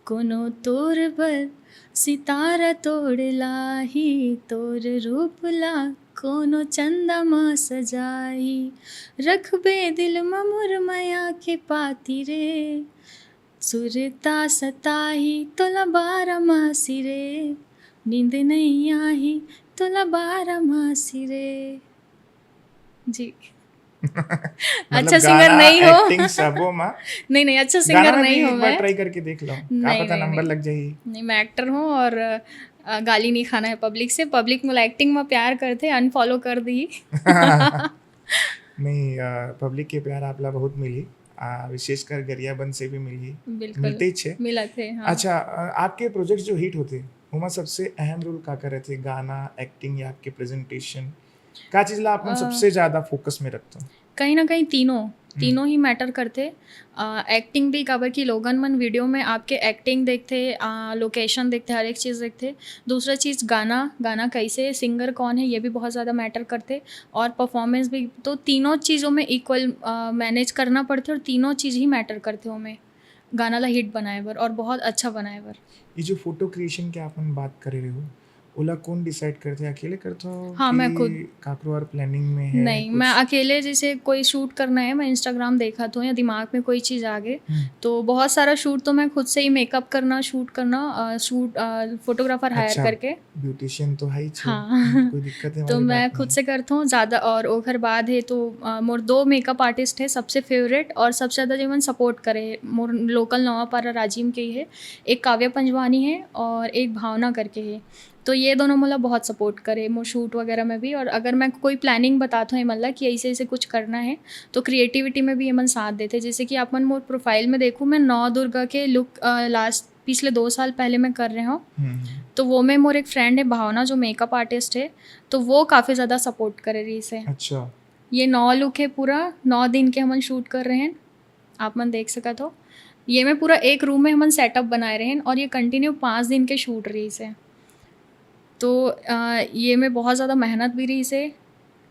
कोनो तोर बर सितारा तोड़ लाही, तोर रूप ला कोनो चंदा मा सजाही, रखबे दिल मा मोर मया के पाती रे, सुरता सताही तोला बारामासी रे, नींद नहीं आही तोला बारामासी रे। जी। मतलब अच्छा सिंगर गाना, नहीं हो। Acting सबो मा। नहीं, नहीं, अच्छा गाना सिंगर में नहीं भी हूँ एक बार मैं। Try करके देख लो, का नहीं, पता नहीं, नंबर नहीं। लग जाही। नहीं, मैं एक्टर हूँ और, अ, गाली नहीं खाना है पब्लिक से। पब्लिक मोला एक्टिंग में प्यार करथे, अनफॉलो कर दी। नहीं, अ, पब्लिक के प्यार आपला बहुत मिली, आ, विशेषकर गरियाबंद से भी मिली, बिल्कुल। मिलते ही छे। मिलत हे, हाँ। अच्छा, अ, आपके प्रोजेक्ट जो हिट होथे, ओमा सबसे अहम रोल का करत हे? गाना, एक्टिंग या आपके प्रेजेंटेशन? का चीज ला आप मन अ, सबसे ज्यादा फोकस में रखते हो? कहीं ना कहीं तीनों तीनों ही मैटर करथे। एक्टिंग भी, काबर कि लोगन मन वीडियो में आपके एक्टिंग देखथे, लोकेशन देखथे, हर एक चीज़ देखथे। दूसरा चीज़ गाना, गाना कैसे, सिंगर कौन है, ये भी बहुत ज़्यादा मैटर करथे। और परफॉर्मेंस भी। तो तीनों चीज़ों में इक्वल मैनेज करना पड़थे और तीनों चीज़ ही मैटर करथे ओमे, गाना ला हिट बनाए बर और बहुत अच्छा बनाए बर। ये जो फोटो क्रिएशन के आप मन बात करे रहे हो, ओला कौन डिसाइड करथे? अकेले करथो हाँ, मैं कि खुद। काकरो और प्लानिंग में है नहीं, कुछ? मैं अकेले, जैसे कोई शूट करना है, मैं इंस्टाग्राम देखा तो या दिमाग में कोई चीज़ आ गई, हम्म। तो बहुत सारा शूट तो मैं खुद से ही, मेकअप करना, शूट करना, शूट, फोटोग्राफर हायर अच्छा। करके। ब्यूटिशियन तो है ही छे, हाँ। कोई दिक्कत है तो वाली मैं बात खुद नहीं। से करता हूँ ज़्यादा। और ओखर बाद है तो अ, मोर दो मेकअप आर्टिस्ट है, सबसे फेवरेट और सबसे ज़्यादा जेमन सपोर्ट करे, मोर लोकल नवापारा राजिम के ही है। एक काव्या पंजवानी है और एक भावना करके है। तो ये दोनों मोला बहुत सपोर्ट करे मोर शूट वगैरह में भी। और अगर मैं कोई प्लानिंग बताता हूँ एमन ला कि ऐसे ऐसे कुछ करना है, तो क्रिएटिविटी में भी एमन साथ देथे। जैसे कि आप मन मोर प्रोफाइल में देखो, मैं नौ दुर्गा के लुक लास्ट पिछले दो साल पहले मैं कर रहे हूँ। हम्म। तो वो में मोर एक फ्रेंड है भावना, जो मेकअप आर्टिस्ट है, तो वो काफ़ी ज़्यादा सपोर्ट करे रहिस हे। अच्छा। ये नौ लुक है पूरा, नौ दिन के हमन शूट कर रहे हैं, आप मन देख सकत हो। ये में पूरा एक रूम में हमन सेटअप बनाए रहे हैं और ये कंटिन्यू पाँच दिन के शूट रहिस हे। तो अ, ये में बहुत ज़्यादा मेहनत भी रहिस हे,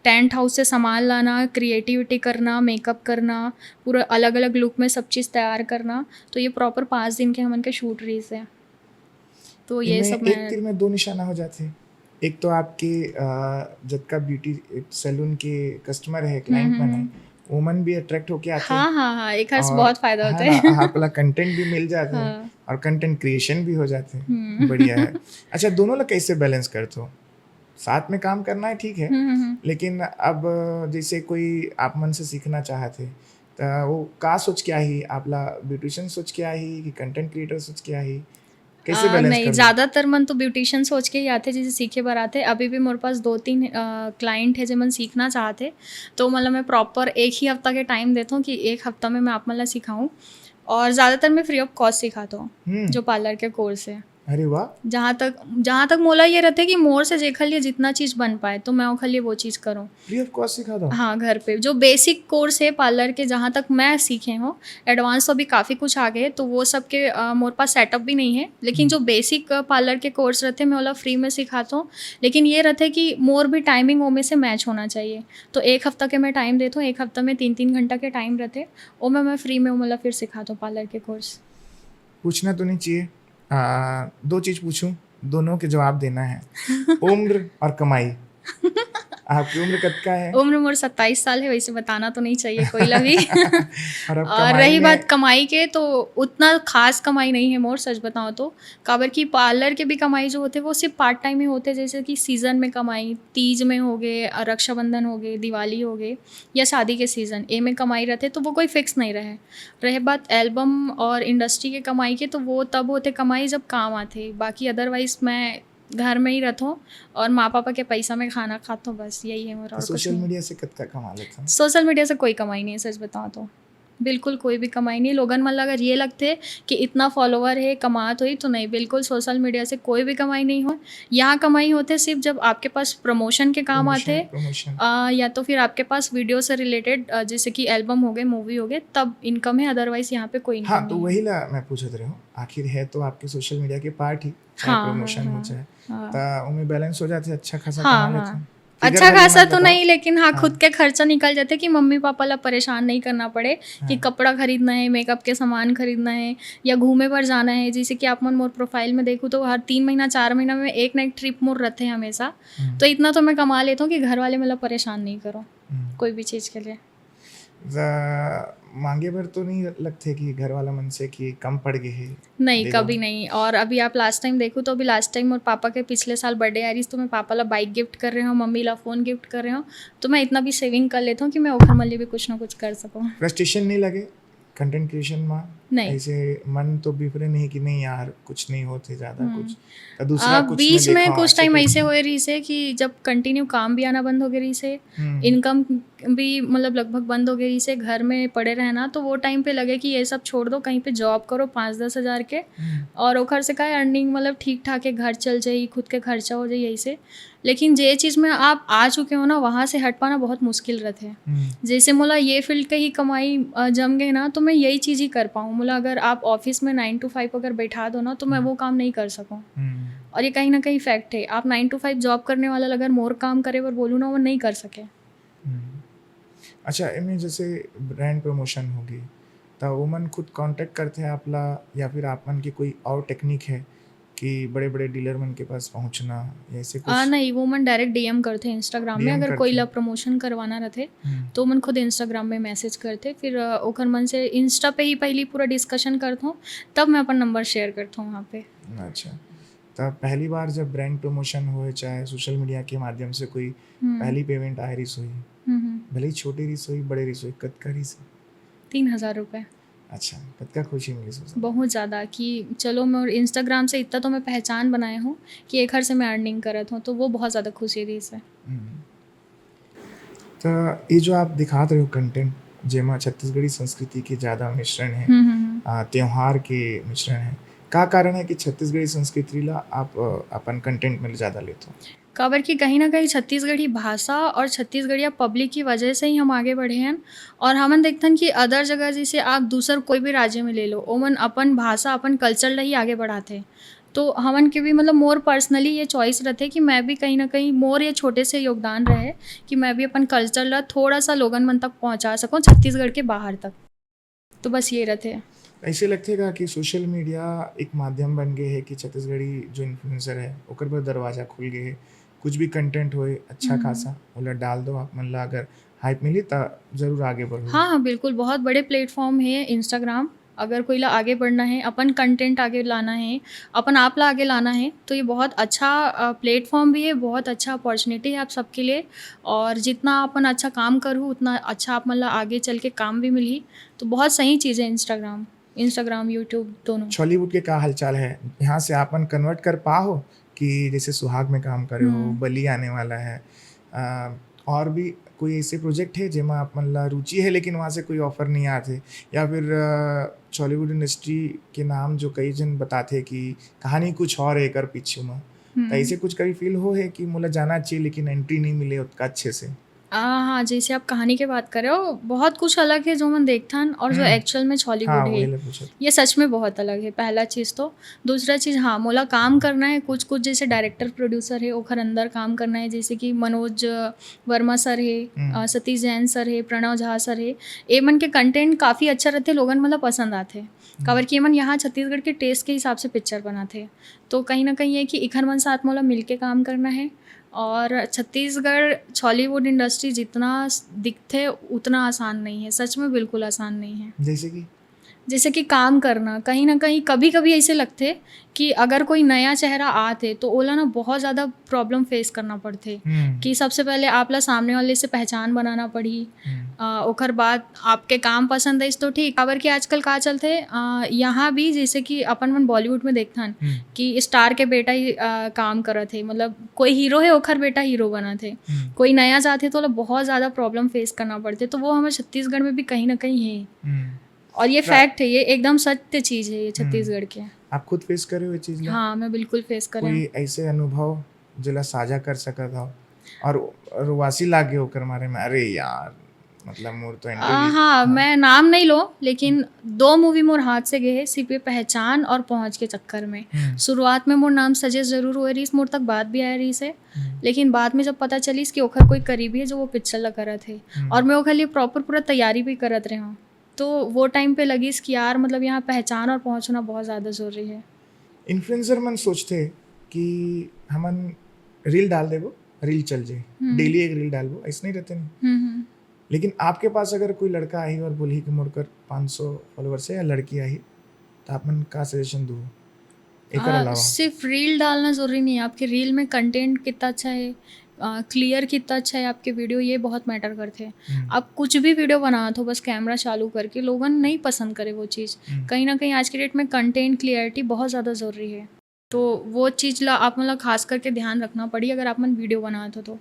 टेंट हाउस से सामान लाना, क्रिएटिविटी करना, मेकअप करना, पूरा अलग-अलग लुक में सब चीज़ तैयार करना। तो ये प्रॉपर पाँच दिन के हमन के शूट रहिस हे। तो ये इनमें सब एक मैं तीर में दो निशाना हो जाथे। एक तो आपके अ, जतका ब्यूटी सैलून के कस्टमर है, क्लाइंट हम्म, मन है, हम्म। ओमन भी अट्रैक्ट होके आथे। हाँ, हाँ, हाँ, एक हर और बहुत फ़ायदा है होता है। ना, आप ला कंटेंट भी मिल जाथे हाँ। और कंटेंट क्रिएशन भी हो जाथे। हम्म। बढ़िया है। अच्छा, दोनों ला कैसे बैलेंस करथो? साथ में काम करना है, ठीक है, हम्म, हम्म, हम्म। लेकिन अब जैसे कोई आप मन से सीखना चाहत है, त वो का सोच के आही? आप ला ब्यूटिशियन सोच के आही कि कंटेंट क्रिएटर सोच के आही? कैसे आ, बैलेंस नहीं, कर ज़्यादातर मन तो ब्यूटिशियन सोच के ही आथे, जैसे सीखे बर आथे। अभी भी मोर पास दो तीन अ, क्लाइंट है, जेमन सीखना चाहथे, तो मतलब मैं प्रॉपर एक ही हफ्ता के टाइम देता हूँ कि एक हफ्ता में मैं आप मन ला सिखाऊँ। और ज़्यादातर मैं फ्री ऑफ कॉस्ट सिखाता हूँ, हम्म। जो पार्लर के कोर्स है। अरे वाह। जहाँ तक जहाँ तक मोला ये रहते कि मोर से जेखर लिए जितना चीज़ बन पाए, तो मैं ओखर लिए वो चीज़ करूँ। फ्री ऑफ कॉस्ट सिखा दो। हाँ, घर पे जो बेसिक कोर्स है पार्लर के, जहाँ तक मैं सीखे हूँ, एडवांस तो अभी काफ़ी कुछ आ गए, तो वो सब के अ, मोर पास सेटअप भी नहीं है। लेकिन जो बेसिक पार्लर के कोर्स रहते, मैं ओला फ्री में सिखाता हूँ। लेकिन ये रहते कि मोर भी टाइमिंग ओमे से मैच होना चाहिए। तो एक हफ्ता के मैं टाइम देता हूँ, एक हफ्ता में तीन तीन घंटा के टाइम रहते, ओमे मैं फ्री में ओमन ला फिर सिखाता हूँ पार्लर के कोर्स। पूछना तो नहीं चाहिए। आ, दो चीज पूछूं, दोनों के जवाब देना है। उम्र और कमाई। आपकी उम्र कतका है? उम्र मोर सत्ताईस साल है, वैसे बताना तो नहीं चाहिए कोई ला भी। और अब और कमाई रही में बात कमाई के, तो उतना खास कमाई नहीं है मोर, सच बताऊँ तो। काबर कि पार्लर के भी कमाई जो होते, वो सिर्फ पार्ट टाइम ही होते, जैसे कि सीजन में कमाई, तीज में हो गए, और रक्षाबंधन हो गए, दिवाली हो गए, या शादी के सीजन, ए में कमाई रहते, तो वो कोई फिक्स नहीं रहे। रहे बात एल्बम और इंडस्ट्री के कमाई के, तो वो तब होते कमाई जब काम आते, बाकी अदरवाइज मैं घर में ही रहता हूँ और माँ पापा के पैसा में खाना खाता हूँ, बस यही है मेरा। तो और कुछ सोशल नहीं। मीडिया से कतका कमा लेता हूँ? सोशल मीडिया से कोई कमाई नहीं है, सच बताऊँ तो। बिल्कुल कोई भी कमाई नहीं। लोगन मन ला अगर ये लगते कि इतना फॉलोअर है, कमात होही, तो नहीं, बिल्कुल सोशल मीडिया से कोई भी कमाई नहीं हो। यहाँ कमाई होते सिर्फ जब आपके पास प्रमोशन के काम आते, प्रमोशन। आ, या तो फिर आपके पास वीडियो से रिलेटेड, जैसे कि एल्बम हो गए, मूवी हो गए, तब इनकम है, अदरवाइज यहाँ पे कोई इनकम हाँ, तो नहीं है। वही ला मैं पूछत रहे हूँ, आखिर है तो आपके सोशल मीडिया के पार्ट ही, चाहे हाँ, हाँ, प्रमोशन हो हाँ, चाहे, हाँ। त ओमे बैलेंस हो जाथे, अच्छा खासा हाँ, कमा हाँ। लेथे। फिगर अच्छा वाली खासा बात तो बताओ। नहीं, लेकिन हाँ, हाँ। खुद के खर्चा निकल जाते कि मम्मी पापा ला परेशान नहीं करना पड़े कि हाँ। कपड़ा खरीदना है, मेकअप के सामान खरीदना है, या घूमे पर जाना है। जैसे कि आप मन मोर प्रोफाइल में देखो, तो हर तीन महीना, चार महीना में एक ना एक ट्रिप मोर रहते हैं हमेशा। हम्म। तो इतना तो मैं कमा लेता हूँ कि घर वाले मतलब परेशान नहीं करो हम्म। कोई भी चीज़ के लिए। ज-, मांगे बर तो नहीं लगथे कि घर वाला मन से कि कम पड़ गए है? नहीं, दे दो। कभी नहीं। और अभी आप लास्ट टाइम देखो, तो अभी लास्ट टाइम मोर पापा के पिछले साल बर्थडे आ रही, तो मैं पापा ला बाइक गिफ्ट कर रहे हूँ, मम्मी ला फ़ोन गिफ्ट कर रहे हूँ। तो मैं इतना भी सेविंग कर लेता हूँ कि मैं ओखर मन लिए भी कुछ ना कुछ कर सकूँ। फ्रस्ट्रेशन नहीं लगे कंटेंट क्रिएशन में? नहीं। ऐसे मन तो बिफरे नहीं कि नहीं यार, कुछ नहीं होते ज्यादा हम्म। कुछ, तो दूसरा अब कुछ बीच मैं में देखा, कुछ ऐसे टाइम कुछ ऐसे नहीं। होए रहिस हे कि जब कंटिन्यू काम भी आना बंद हो गए रहिस हे, हम्म, इनकम भी मतलब लगभग बंद हो गए रहिस हे, घर में पड़े रहना, तो वो टाइम पे लगे कि ये सब छोड़ दो, कहीं पे जॉब करो पाँच दस हज़ार के, हम्म, और ओखर से का अर्निंग मतलब ठीक ठाक है, घर चल जाई, खुद के खर्चा हो जाई ऐसे। लेकिन जे चीज़ में आप आ चुके हो ना, वहाँ से हट पाना बहुत मुश्किल रहते हैं। हम्म, जैसे मोला ये फील्ड के ही कमाई अ, जम गए ना, तो मैं यही चीज़ ही कर पाऊँ। मोला अगर आप ऑफिस में नाइन टू फाइव अगर बैठा दो ना, तो मैं वो काम नहीं कर सकूँ। हम्म, और ये कहीं ना कहीं फैक्ट है। आप नाइन टू फाइव जॉब करने वाला अगर मोर काम करे बर बोलू ना, वो नहीं कर सके। हम्म। अच्छा, एमे जैसे ब्रांड प्रमोशन होगी, त ओमन खुद कॉन्टैक्ट करथे आप ला, या फिर आप मन के कोई और टेक्निक है कि बड़े-बड़े डीलर मन के पास पहुंचना, या ऐसे कुछ? आ, नहीं, वो मन डायरेक्ट डीएम करथे इंस्टाग्राम में। डीएम अगर कोई करथे? ला प्रमोशन करवाना रहथे, हम्म, तो मन खुद इंस्टाग्राम में मैसेज करथे। फिर अ, ओखर मन से इंस्टा पे ही पहली पूरा डिस्कशन करथों, तब मैं अपन नंबर शेयर करथों वहाँ पे। अच्छा, त पहली बार जब ब्रांड प्रमोशन होए, चाहे सोशल मीडिया के माध्यम से कोई हम्म। पहली पेमेंट आए रहिस होही, हम्म, हम्म। भले ही छोटे रहिस होही, बड़े रहिस होही, कतका रहिस? तीन हज़ार रुपये। अच्छा, कतका खुशी मिलिस होही? बहुत ज़्यादा कि चलो, मैं इंस्टाग्राम से इतना तो मैं पहचान बनाए हूँ कि एखर से मैं अर्निंग करत हूँ, तो वो बहुत ज़्यादा खुशी रहिस हे। हम्म। त ये जो आप दिखात रहे हो कंटेंट, जेमा छत्तीसगढ़ी संस्कृति के ज्यादा मिश्रण है, हम्म, हम्म, हम्म। आ, त्योहार के मिश्रण है, का कारण है कि छत्तीसगढ़ी संस्कृति ला आप अ, अपन कंटेंट में ज्यादा लेते हो? काबर कि कहीं ना कहीं छत्तीसगढ़ी भाषा और छत्तीसगढ़िया पब्लिक की वजह से ही हम आगे बढ़े हैं। और हमन देखथन कि अदर जगह, जैसे आप दूसर कोई भी राज्य में ले लो, ओमन अपन भाषा, अपन कल्चर ला ही आगे बढ़ाथे। तो हमन के भी, मतलब, मोर पर्सनली ये चॉइस रहथे कि मैं भी कहीं ना कहीं मोर ये छोटे से योगदान रहे कि मैं भी अपन कल्चर ला थोड़ा सा लोगन मन तक पहुंचा सकूं, छत्तीसगढ़ के बाहर तक। तो बस ये रहथे। ऐसे लगथे का कि सोशल मीडिया एक माध्यम बन गए है कि छत्तीसगढ़ी जो इन्फ्लुएंसर है, ओकर बर दरवाजा खुल गए है, कुछ भी कंटेंट होए अच्छा हम्म। खासा, ओला डाल दो आप मन ला, अगर हाइप मिली त जरूर आगे बढ़ो। हाँ, हाँ, बिल्कुल, बहुत बड़े प्लेटफॉर्म है इंस्टाग्राम। अगर कोई ला आगे बढ़ना है, अपन कंटेंट आगे लाना है, अपन आप ला आगे लाना है, तो ये बहुत अच्छा प्लेटफॉर्म भी है, बहुत अच्छा अपॉर्चुनिटी है आप सबके लिए। और जितना अपन अच्छा काम करू, उतना अच्छा आप मन ला आगे चल के काम भी मिली। तो बहुत सही चीज़ है इंस्टाग्राम, इंस्टाग्राम, यूट्यूब दोनों। छॉलीवुड के का हालचाल है, यहाँ से आपन कन्वर्ट कर पाहो कि जैसे सुहाग में काम करे हो, हम्म। बली आने वाला है, आ, और भी कोई ऐसे प्रोजेक्ट है जेमा आप मन ला रुचि है लेकिन वहाँ से कोई ऑफर नहीं आते, या फिर आ, छॉलीवुड इंडस्ट्री के नाम जो कई जन बताते कि कहानी कुछ और है एकर पीछे में, हम्म। तो ऐसे कुछ कभी फील हो है कि मोला जाना चाहिए लेकिन एंट्री नहीं मिले उतना अच्छे से? आ, हाँ, जैसे आप कहानी के बात कर रहे हो, बहुत कुछ अलग है जो मन देखथन और जो हम्म। एक्चुअल में छॉलीवुड हाँ, है, वही ले पूछत। ये सच में बहुत अलग है, पहला चीज़ तो। दूसरा चीज़, हाँ, मोला काम करना है, कुछ कुछ जैसे डायरेक्टर प्रोड्यूसर है, ओखर अंदर काम करना है, जैसे कि मनोज वर्मा सर है, हम्म। अ, सतीश जैन सर है, प्रणव झा सर है, ए मन के कंटेंट काफ़ी अच्छा रहते, लोगन मतलब पसंद आते। काबर कि ए मन यहाँ छत्तीसगढ़ के टेस्ट के हिसाब से पिक्चर बनाते। तो कहीं ना कहीं ये कि इखर मन साथ मोला मिलके काम करना है। और छत्तीसगढ़ छॉलीवुड इंडस्ट्री जितना स-, दिखथे, उतना आसान नहीं है, सच में बिल्कुल आसान नहीं है। जैसे कि? जैसे कि काम करना, कहीं ना कहीं कभी-कभी ऐसे लगथे कि अगर कोई नया चेहरा आत हे, तो ओला ना बहुत ज़्यादा प्रॉब्लम फेस करना पड़थे। हम्म। कि सबसे पहले आप ला सामने वाले से पहचान बनाना पड़ही। हम्म। अ, ओकर बाद आपके काम पसंद आइस तो ठीक, काबर कि आजकल का चलथे, अ, यहाँ भी जैसे कि अपन मन बॉलीवुड में देखथन हम्म। कि स्टार के बेटा ही, अ, काम करत हे, मतलब कोई हीरो है, ओखर बेटा हीरो बनत हे। हम्म। कोई नया जात हे तो ओला बहुत ज़्यादा प्रॉब्लम फेस करना पड़थे, तो वो हमर छत्तीसगढ़ में भी कहीं ना कहीं है। हम्म। और ये क्या फैक्ट है, ये एकदम सत्य चीज़ है ये हम्म। छत्तीसगढ़ के। आप खुद फेस करे हो ये चीज ला? हाँ, मैं बिल्कुल फेस करे हूँ। कोई ऐसे अनुभव जेला साझा कर सकत हो और रुवासी लागे ओकर मारे में, "अरे यार, मतलब मोर तो एंट्री आ, नहीं।" हाँ, हाँ। मैं नाम नहीं लो, लेकिन दो मूवी मोर हाथ से गए हैं सिर्फ ये पहचान और पहुँच के चक्कर में। हम्म। शुरुआत में मोर नाम सजेस्ट जरूर हुए रहीस, मोर तक बात भी आए रहीस हे, हम्म। लेकिन बाद में जब पता चलीस कि ओखर कोई करीबी है जो वो पिक्चर ला करत हे, हम्म। और मैं ओखर लिए प्रॉपर पूरा तैयारी भी करत रहे हूँ, तो वो टाइम पे लगिस कि यार, मतलब, यहाँ पहचान और पहुँच होना बहुत ज़्यादा जरूरी है। इन्फ्लुएंसर मन सोचथे कि हमन रील डाल देबो, रील चल जाए, हम्म। डेली एक रील डालबो, ऐसे नहीं रहते नहीं। हम्म, हम्म। लेकिन आपके पास अगर कोई लड़का आही और बोलही कि मोर कर पाँच सौ फॉलोअर्स है या लड़की आही, तो आप मन का सजेशन दो? एकर हाँ, अलावा? सिर्फ रील डालना ज़रूरी नहीं है, आपके रील में कंटेंट कितना अच्छा है, क्लियर कितना अच्छा है आपके वीडियो, ये बहुत मैटर करते हैं। हम्म। आप कुछ भी वीडियो बनात हो, बस कैमरा चालू करके, लोगन नहीं पसंद करे वो चीज़। हम्म। कहीं ना कहीं आज के डेट में कंटेंट क्लियरिटी बहुत ज़्यादा ज़रूरी है, तो वो चीज़ ला आप मतलब खास करके ध्यान रखना पड़ी अगर आप मन वीडियो बनात हो तो।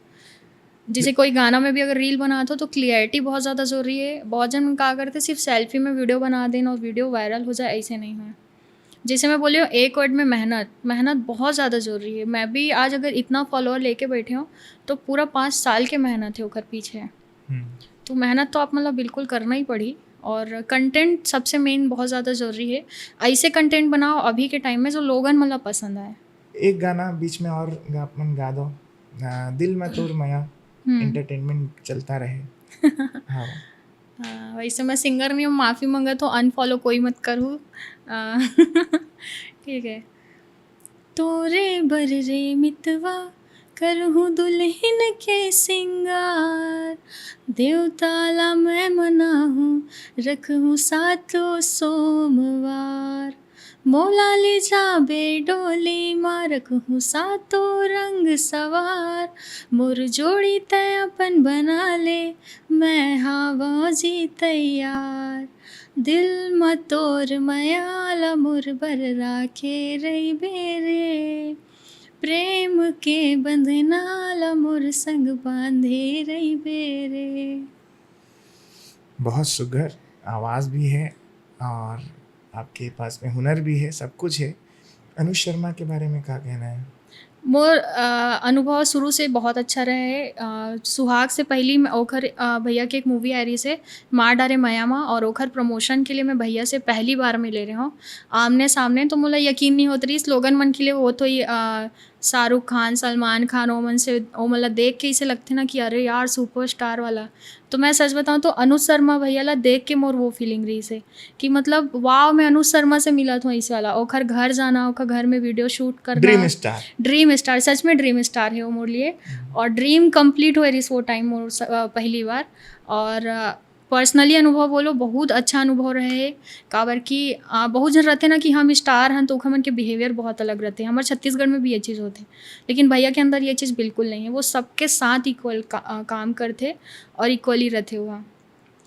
जैसे कोई गाना में भी अगर रील बनात हो तो क्लियरिटी बहुत ज़्यादा ज़रूरी है। बहुत जन का करते सिर्फ सेल्फी में वीडियो बना दें और वीडियो वायरल हो जाए, ऐसे नहीं हो। जैसे मैं बोली हूँ, एक वर्ड में मेहनत, मेहनत बहुत ज़्यादा ज़रूरी है। मैं भी आज अगर इतना फॉलोअर लेके बैठे हूँ तो पूरा पाँच साल के मेहनत है ओकर पीछे। हम्म। तो मेहनत तो आप मतलब बिल्कुल करना ही पड़ी, और कंटेंट सबसे मेन बहुत ज़्यादा ज़रूरी है। ऐसे कंटेंट बनाओ अभी के टाइम में जो लोगन मतलब पसंद आए। एक गाना बीच में और गा, मन गा दो, आ, दिल में तोर मया, हम्म। एंटरटेनमेंट चलता रहे। हाँ। हाँ, वैसे मैं सिंगर नहीं हूँ, माफ़ी मंगत हूँ, अनफॉलो कोई मत करू। आ, ठीक है। तोरे बर रे मितवा करहूँ दुल्हन के सिंगार, देवता ला मैं मनाहूँ रखहूँ सातों सोमवार। मोला ले जाबे डोली मा रखहूँ सातों रंग सवार, मोर जोड़ी तै अपन बना ले, मैं हावौं जी तैयार। दिल म तोर मया ला मोर बर राखे रहिबे रे, प्रेम के बंधना ला मोर संग बांधे रहिबे रे। बहुत सुघर आवाज़ भी है और आपके पास में हुनर भी है, सब कुछ है। अनुज शर्मा के बारे में का कहना है? मोर, अ, अनुभव शुरू से बहुत अच्छा रहे है। अ, सुहाग से पहली मैं ओखर, अ, भैया के एक मूवी आ रही से मार डारे मया मा, और ओखर प्रमोशन के लिए मैं भैया से पहली बार मिले रहे हूँ आमने सामने। तो मोला यकीन नहीं होत रही, लोगन मन के लिए वो तो ही, अ, शाहरुख खान, सलमान खान, ओमन से, ओमन ला देख के इसे लगते ना कि अरे यार, सुपरस्टार वाला। तो मैं सच बताऊँ तो अनुज शर्मा भैया ला देख के मोर वो फीलिंग रही से कि मतलब वाओ, मैं अनुज शर्मा से मिलत हूँ, इस वाला। ओखर घर जाना, ओखर घर में वीडियो शूट करना। Dream star. ड्रीम स्टार, सच में ड्रीम स्टार है वो मोर लिए। और ड्रीम कंप्लीट हुए रहिस वो टाइम मोर स-, अ, पहली बार। और पर्सनली अनुभव बोलो, बहुत अच्छा अनुभव रहे है। काबर कि, अ, बहुत जन रहते ना कि हम स्टार हन तो ओखर मन के बिहेवियर बहुत अलग रहते। हमारे छत्तीसगढ़ में भी ये चीज़ होते, लेकिन भैया के अंदर ये चीज़ बिल्कुल नहीं है। वो सबके साथ इक्वल का, अ, काम करते और इक्वली रहते हुआ।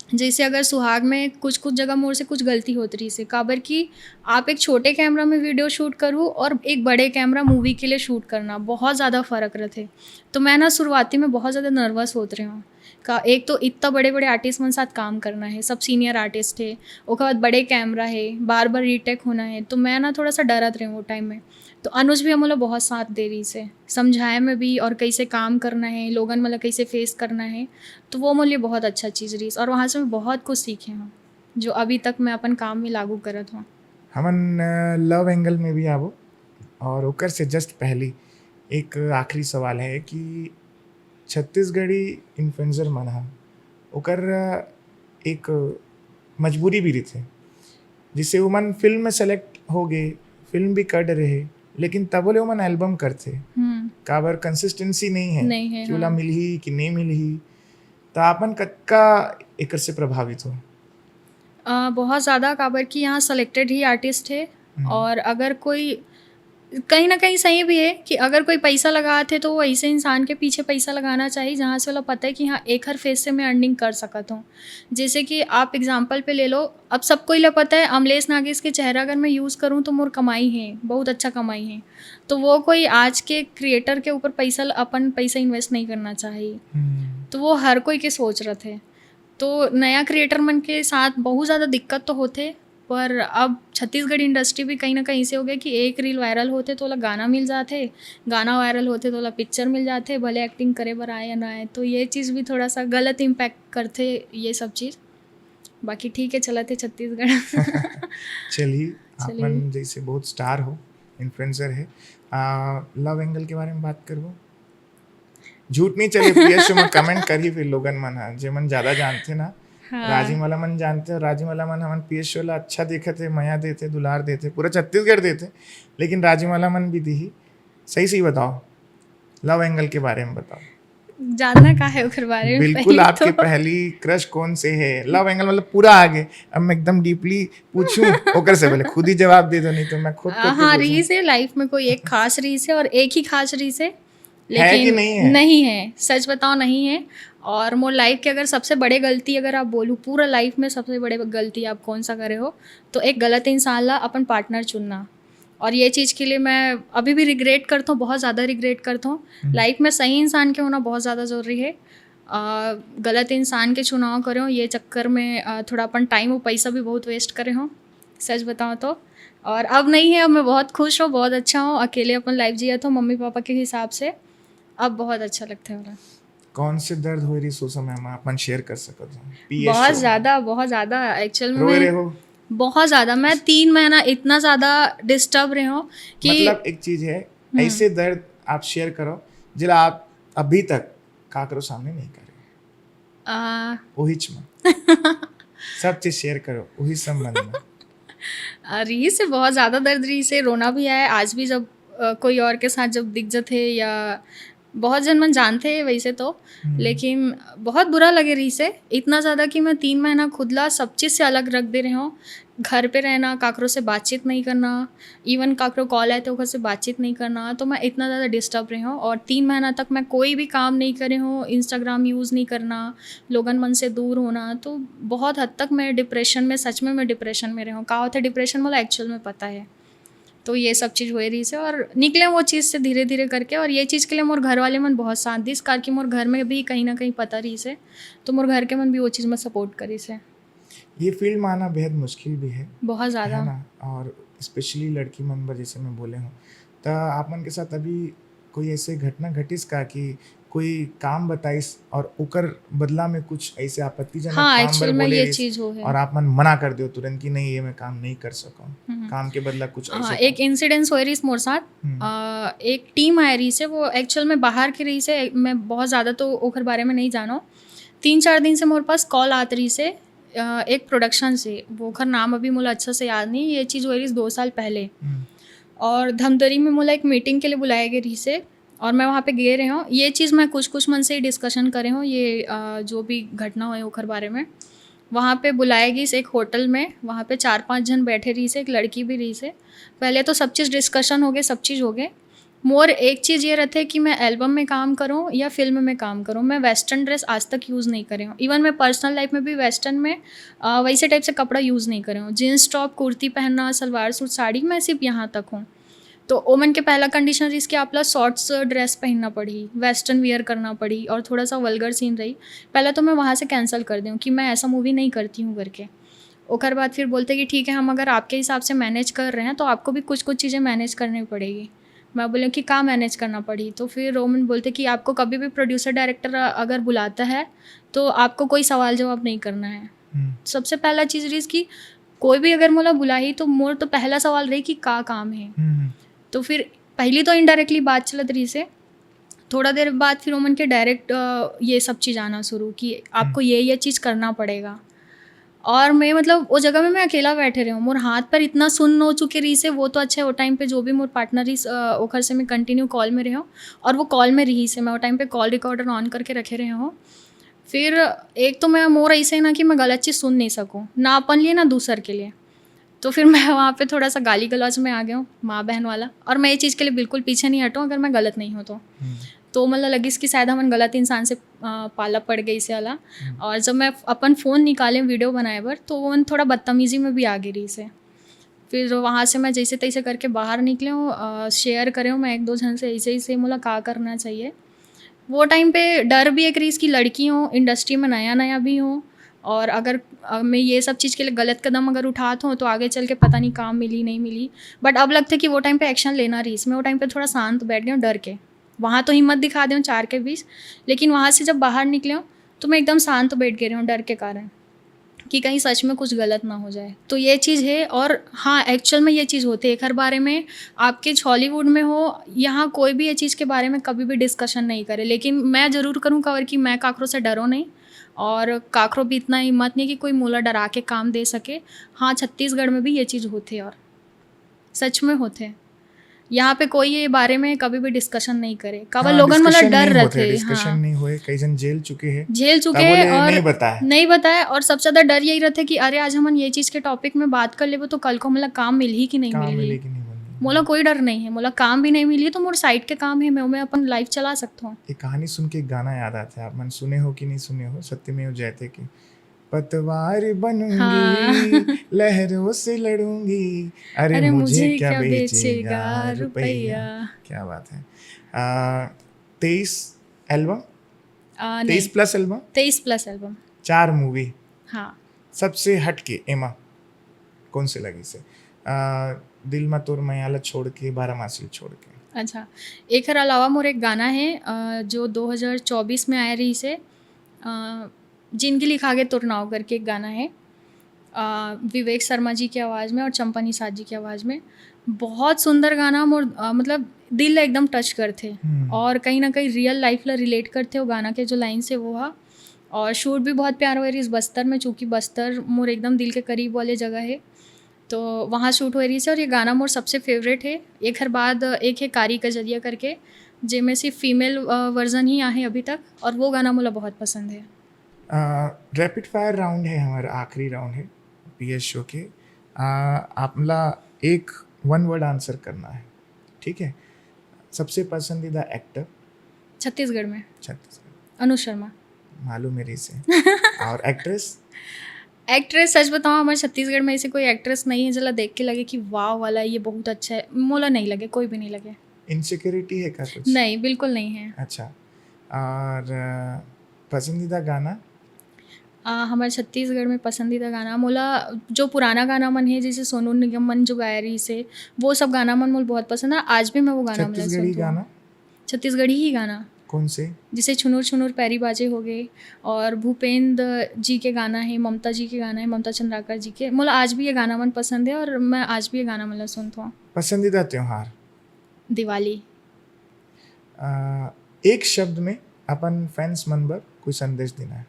जैसे अगर सुहाग में कुछ कुछ जगह मोर से कुछ गलती होत रहिस हे, काबर कि आप एक छोटे कैमरा में वीडियो शूट करू और एक बड़े कैमरा मूवी के लिए शूट करना, बहुत ज़्यादा फ़र्क रहते। तो मैं ना शुरुआती में बहुत ज़्यादा नर्वस होत रहे हूँ का, एक तो इतना बड़े बड़े आर्टिस्ट मन साथ काम करना है, सब सीनियर आर्टिस्ट है, ओकर बाद बड़े कैमरा है, बार बार रीटेक होना है, तो मैं ना थोड़ा सा डरत रहे हूँ वो टाइम में। तो अनुज भी मोला बहुत साथ दे रहिस हे, समझाए में भी और कैसे काम करना है, लोगन मन ला कैसे फेस करना है, तो वो मोर लिए बहुत अच्छा चीज़ रहिस और वहाँ से मैं बहुत कुछ सीखे हूँ, जो अभी तक मैं अपन काम में लागू करत हूँ। हमन लव एंगल में भी आबो और ओकर से जस्ट पहली एक आखिरी सवाल है कि छत्तीसगढ़ी इन्फ्लुएंसर मन ह ओकर एक मजबूरी भी रहिथे, जिससे उमन फिल्म में सेलेक्ट हो गए, फिल्म भी कर रहे, लेकिन तबो ले उमन एल्बम करथे। हम्म। काबर कंसिस्टेंसी नहीं है नहीं है, कि ओला हाँ। मिलही कि नहीं मिलही। तो आपन कतका एकर से प्रभावित हो? अ, बहुत ज़्यादा, काबर कि यहाँ सेलेक्टेड ही आर्टिस्ट है। हम्म। और अगर कोई, कहीं ना कहीं सही भी है कि अगर कोई पैसा लगात है तो वो ऐसे इंसान के पीछे पैसा लगाना चाहिए जहाँ से ओला पता है कि हाँ, एक हर फेस से मैं अर्निंग कर सकत हूँ। जैसे कि आप एग्जांपल पे ले लो, अब सबको ही ला पता है, अमलेश नागेश के चेहरा अगर मैं यूज़ करूँ तो मोर कमाई है, बहुत अच्छा कमाई है। तो वो कोई आज के क्रिएटर के ऊपर पैसा ल-, अपन पैसा इन्वेस्ट नहीं करना चाहिए। हम्म। तो वो हर कोई के सोच रहते। तो नया क्रिएटर मन के साथ बहुत ज़्यादा दिक्कत तो होथे, पर अब छत्तीसगढ़ इंडस्ट्री भी कहीं ना कहीं से हो गया कि एक रील वायरल होथे तो ओला गाना मिल जाथे, गाना वायरल होथे तो ओला पिक्चर मिल जाथे, भले एक्टिंग करे बर आए या ना आए। तो ये चीज़ भी थोड़ा सा गलत इम्पैक्ट करथे ये सब चीज़। बाकी ठीक है, चलत है छत्तीसगढ़। चलिए, आप चलिए। मन जैसे बहुत स्टार हो, इन्फ्लुएंसर है, आ, लव एंगल के बारे में बात करबो। झूठ नहीं चले, पीएस शो में कमेंट करही फिर लोगन मन ह, जे मन ज्यादा जानथे ना। हाँ। राजिम वाला मन जानथे और राजिम वाला मन हमन पीएस शो ला अच्छा देखथे, मया देथे, दुलार देथे, पूरा छत्तीसगढ़ देथे, लेकिन राजिम वाला मन भी दिही। सही सही बताओ, लव एंगल के बारे में बताओ। जानना का है ओकर बारे में? बिल्कुल। पहले आपके तो पहली क्रश कौन से है? लव एंगल, मतलब पूरा आगे। अब मैं एकदम डीपली पूछूं ओकर से? पहले खुद ही जवाब दे दो, नहीं तो मैं खुद खुद के हाँ, पूछूं। रहिस है लाइफ में कोई एक खास रहिस है और एक ही खास रहिस है, है कि लेकिन नहीं है? नहीं है, सच बताओ, नहीं है। और मोर लाइफ के अगर सबसे बड़े गलती अगर आप बोलू, पूरा लाइफ में सबसे बड़े गलती आप कौन सा करे हो, तो एक गलत इंसान ला अपन पार्टनर चुनना। और ये चीज़ के लिए मैं अभी भी रिग्रेट करता हूँ, बहुत ज़्यादा रिग्रेट करता हूँ। हम्म। लाइफ में सही इंसान के होना बहुत ज़्यादा ज़रूरी है। अ, गलत इंसान के चुनाव करे हो, ये चक्कर में अ, थोड़ा अपन टाइम और पैसा भी बहुत वेस्ट करे हो, सच बताओ तो। और अब नहीं है, अब मैं बहुत खुश हूँ, बहुत अच्छा हूँ, अकेले अपन लाइफ जिया तो मम्मी पापा के हिसाब से अब बहुत अच्छा लगता है। कौन से दर्द होए रहिस ओ समय में, अपन शेयर कर सकत हो? पीएस बहुत शो में। ज़्यादा, बहुत ज़्यादा। एक्चुअल रोए रहे में हो? बहुत ज़्यादा, मैं तीन महीना इतना ज़्यादा डिस्टर्ब रहे हूँ कि मतलब एक चीज है, ऐसे दर्द आप शेयर करो जेला आप अभी तक काकरो सामने नहीं करे। आ, ओहिच में सब चीज शेयर करो, वही संबंध में। आ, रहिस है, बहुत ज़्यादा दर्द रहिस है, रोना भी आए। आज भी जब अ, कोई और के साथ जब दिख जाते या बहुत जन मन जानते हैं वैसे तो, हम्म। लेकिन बहुत बुरा लगे रहिस है, इतना ज़्यादा कि मैं तीन महीना खुद ला सब चीज़ से अलग रख दे रहे हूँ। घर पे रहना, काकरो से बातचीत नहीं करना, इवन काकरो कॉल आए तो ओकर से बातचीत नहीं करना, तो मैं इतना ज़्यादा डिस्टर्ब रहे हूँ। और तीन महीना तक मैं कोई भी काम नहीं करे हूँ, इंस्टाग्राम यूज़ नहीं करना, लोगन मन से दूर होना, तो बहुत हद तक मैं डिप्रेशन में, सच में मैं डिप्रेशन में रहे हूँ। का होता है डिप्रेशन, मतलब एक्चुअल में पता है। तो ये सब चीज़ होए रहिस है और निकले वो चीज़ से धीरे धीरे करके। और ये चीज़ के लिए मोर घर वाले मन बहुत साथ दिस, काकि मोर घर में भी कहीं ना कहीं पता रहिस है, तो मोर घर के मन भी वो चीज़ में सपोर्ट करिस है। ये फील्ड में आना बेहद मुश्किल भी है, बहुत है ज़्यादा। ना? और स्पेशली लड़की मन बर, जैसे मैं बोले हूँ, तो आप मन के साथ अभी कोई ऐसे घटना घटिस का कि कोई काम बताइस और ओकर बदला में कुछ ऐसे आपत्तिजनक हाँ, काम बर एक्चुअल में बोले ये रहिस चीज़ हो है। और आप मन मना कर दो तुरंत कि नहीं, ये मैं काम नहीं कर सकूँ, हम्म। काम के बदला कुछ हाँ, ऐसे एक इंसिडेंस होए रहिस मोर साथ। हम्म। अ, एक टीम आए रहिस है, वो एक्चुअल में बाहर के रहिस है, मैं बहुत ज़्यादा तो ओकर बारे में नहीं जानो। तीन चार दिन से मोर पास कॉल आत रहिस है, अ, एक प्रोडक्शन से, वो ओकर नाम अभी मोला अच्छा से याद नहीं। ये चीज़ होए रहिस दो साल पहले। हम्म। और धमतरी में मोला एक मीटिंग के लिए बुलाए गए रहिस है और मैं वहाँ पे गए रहे हूँ। ये चीज़ मैं कुछ कुछ मन से ही डिस्कशन करे हूँ, ये अ, जो भी घटना होए ओकर बारे में। वहाँ पे बुलाए गइस एक होटल में, वहाँ पे चार पाँच जन बैठे रहिस है, एक लड़की भी रहिस है। पहले तो सब चीज़ डिस्कशन हो गए, सब चीज़ हो गए। मोर एक चीज़ ये रहते कि मैं एल्बम में काम करूँ या फिल्म में काम करूँ, मैं वेस्टर्न ड्रेस आज तक यूज़ नहीं करे हूँ। इवन मैं पर्सनल लाइफ में भी वेस्टर्न में अ, वैसे टाइप से कपड़ा यूज़ नहीं करे हूँ। जीन्स टॉप, कुर्ती पहनना, सलवार सूट, साड़ी, मैं सिर्फ यहाँ तक हूँ। तो ओमन के पहला कंडीशन रहिस कि आप ला शॉर्ट्स ड्रेस पहनना पड़ी, वेस्टर्न वियर करना पड़ी और थोड़ा सा वल्गर सीन रही। पहला तो मैं वहाँ से कैंसिल कर दूँ कि मैं ऐसा मूवी नहीं करती हूँ करके। ओकर बाद फिर बोलते कि ठीक है, हम अगर आपके हिसाब से मैनेज कर रहे हैं तो आपको भी कुछ कुछ चीज़ें मैनेज करनी पड़ेगी। मैं बोली कि का मैनेज करना पड़ी? तो फिर ओमन बोलते कि आपको कभी भी प्रोड्यूसर डायरेक्टर अगर बुलाता है तो आपको कोई सवाल जवाब नहीं करना है। हम्म। सबसे पहला चीज़ रहिस कि कोई भी अगर मोला बुलाही तो मोर तो पहला सवाल रही कि का काम है। हम्म। तो फिर पहली तो इनडायरेक्टली बात चलत रहिस है। थोड़ा देर बाद फिर ओमन के डायरेक्ट ये सब चीज़ आना शुरू कि आपको ये ये चीज़ करना पड़ेगा। और मैं, मतलब, वो जगह में मैं अकेला बैठे रहे हूँ, मोर हाथ पर इतना सुन्न हो चुके रहिस है। वो तो अच्छा है, वो टाइम पे जो भी मोर पार्टनर रहिस, अ, ओकर से मैं कंटिन्यू कॉल में रहे हूँ और वो कॉल में रहिस है। मैं वो time Pay call recorder on करके रखे रहे हूँ। फिर एक तो मैं, मोर ऐसे है ना कि मैं गलत चीज़ सुन नहीं सकूँ, ना अपन लिए ना दूसर के लिए। तो फिर मैं वहाँ पे थोड़ा सा गाली गलौज में आ गया हूँ, माँ बहन वाला। और मैं ये चीज़ के लिए बिल्कुल पीछे नहीं हटूँ अगर मैं गलत नहीं हूँ तो। हम्म। तो मतलब लगिस कि शायद हमन गलत इंसान से अ, पाला पड़ गइस वाला। और जब मैं अपन फ़ोन निकाले वीडियो बनाए बर तो वो थोड़ा बदतमीजी में भी आ गए रहिस है। फिर वहाँ से मैं जैसे तैसे करके बाहर निकले हूँ, शेयर करे हूँ मैं एक दो जन से, ऐसे ऐसे मोला का करना चाहिए। वो टाइम पे डर भी एक रहिस कि लड़की हूँ, इंडस्ट्री में नया नया भी हूँ, और अगर अ, मैं ये सब चीज़ के लिए गलत कदम अगर उठात हूँ तो आगे चल के पता नहीं काम मिली नहीं मिली। बट अब लगता है कि वो टाइम पे एक्शन लेना रहिस। मैं वो टाइम पे थोड़ा शांत बैठ गया हूँ डर के। वहाँ तो हिम्मत दिखा दे हूँ चार के बीच, लेकिन वहाँ से जब बाहर निकले हूँ तो मैं एकदम शांत बैठ गए रही हूँ डर के कारण कि कहीं सच में कुछ गलत ना हो जाए। तो ये चीज़ है। और हाँ, एक्चुअल में ये चीज़ होती है। एक हर बारे में आपके हॉलीवुड में हो, यहाँ कोई भी ये चीज़ के बारे में कभी भी डिस्कशन नहीं करे, लेकिन मैं ज़रूर करूँ कवर कि मैं काकरो से डरो नहीं और काकरो भी इतना हिम्मत नहीं कि कोई मोला डरा के काम दे सके। हाँ, छत्तीसगढ़ में भी ये चीज़ होते और सच में होते। यहाँ पे कोई ये बारे में कभी भी डिस्कशन नहीं करे। काबर हाँ, लोगन मन ला डिस्कशन डर नहीं होते, रथे। डिस्कशन हाँ, नहीं होए, कई झन जेल चुके हैं, झेल चुके तब बोले, हैं और "नहीं बताए।" नहीं बताए। और सबसे ज्यादा डर यही रहता है कि अरे, आज हमन ये चीज के टॉपिक में बात कर लेबो तो कल को हमला काम मिलही कि नहीं काम मिलही। मिले कि नहीं मिले। मोला कोई डर नहीं है, मोला काम भी नहीं मिली तो मोर साइड के काम है, मैं ओमे अपन लाइफ चला सकता हूँ। एक कहानी सुन के एक गाना याद आता है, आप मन सुने हो कि नहीं सुने हो, सत्यमेव जयते के, "पतवार बनूंगी, हाँ। लहरों से लड़ूंगी, अरे, अरे, मुझे, मुझे क्या क्या बेचेगा बेचेगा रुपया।" रुपया। क्या बात है। आ, तेईस एल्बम, आ, तेईस नहीं, प्लस एल्बम, तेईस प्लस एल्बम। चार मूवी, हाँ। सबसे हटके एमा कौन से लगिस हे? आ, दिल मा तोर मया ला छोड़ के, बारहमासी छोड़ के। अच्छा, एखर अलावा मोर एक गाना है, अ, जो दो हज़ार चौबीस में आए रहिस हे, अ, जिनगी लिखा गे तोर नाव करके एक गाना है, अ, विवेक शर्मा जी की आवाज़ में और चंपा निषाद जी की आवाज़ में। बहुत सुंदर गाना, मोर, अ, मतलब दिल ला एकदम टच करथे हम्म। और कहीं ना कहीं रियल लाइफ ला रिलेट करथे वो गाना के जो लाइन से वो हा। और शूट भी बहुत प्यारा होए रहिस बस्तर में, चूँकि बस्तर मोर एकदम दिल के करीब वाले जगह है, तो वहाँ शूट होए रहिस हे। और ये गाना मोर सबसे फेवरेट है। एखर बाद एक है कारी कजरिया करके, जेमे सिर्फ फीमेल, अ, वर्जन ही आहे अभी तक, और वो गाना मोला बहुत पसंद है। रैपिड फायर राउंड है, हमारा आखिरी राउंड है पीएस शो के। आ, आपला एक वन वर्ड आंसर करना है, ठीक है? सबसे पसंदीदा एक्टर? छत्तीसगढ़ में छत्तीसगढ़। अनुज शर्मा। मालूम है इसे। और एक्ट्रेस? एक्ट्रेस, सच बताऊँ, हमारे छत्तीसगढ़ में ऐसे कोई एक्ट्रेस नहीं है जेला देख के लगे कि वाह वाला, ये बहुत अच्छा है। मोला नहीं लगे, कोई भी नहीं लगे। इनसिक्योरिटी है का कुछ? नहीं, बिल्कुल नहीं है। अच्छा। और अ, पसंदीदा गाना? आ, हमारे छत्तीसगढ़ में पसंदीदा गाना मोला जो पुराना गाना मन है, जैसे सोनू निगम मन जो गाए रहिस हे, वो सब गाना मन मोला बहुत पसंद है। आज भी मैं वो गाना मन ला छत्तीसगढ़ी सुनथों। गाना? छत्तीसगढ़ी ही गाना, कौन से? जैसे छुनुर छुनुर पैरी बाजे हो गए, और भूपेंद्र जी के गाना है, ममता जी के गाना है, ममता चंद्राकर जी के। मोला आज भी ये गाना मन पसंद है और मैं आज भी ये गाना मन ला सुनथों। पसंदीदा त्योहार? दिवाली। अ, एक शब्द में अपन फैंस मन बर कोई संदेश देना है?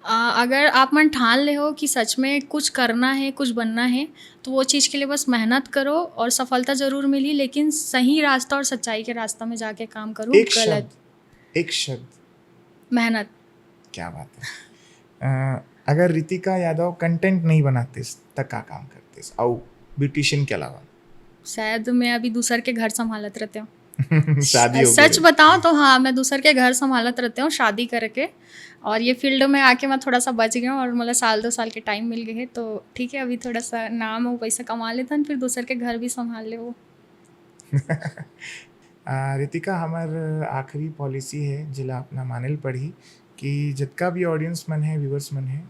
आ, अगर आप मन ठान ले हो कि सच में कुछ करना है, कुछ बनना है, तो वो चीज़ के लिए बस मेहनत करो और सफलता ज़रूर मिली, लेकिन सही रास्ता और सच्चाई के रास्ता में जाके काम करो। एक गलत। शब्द, एक शब्द। मेहनत। क्या बात है। अ, अगर रितिका यादव कंटेंट नहीं बनातीस त का काम करतीस? अउ ब्यूटिशियन के अलावा? शायद मैं अभी दूसर के घर संभालत रहते हूँ। शादी हो सच गई। बताऊं तो हाँ, मैं दूसर के घर संभालत रहते हूँ शादी करके, और ये फील्ड में आके मैं थोड़ा सा बच गया हूँ और मतलब साल दो साल के टाइम मिल गए है, तो ठीक है, अभी थोड़ा सा नाम हो, पैसा कमा लेता हूँ, फिर दूसर के घर भी संभाल ले वो। आ, रितिका, हमर आखिरी पॉलिसी है जेला अपना माने ल पड़ही कि जतका भी ऑडियंस मन है, व्यूअर्स मन है,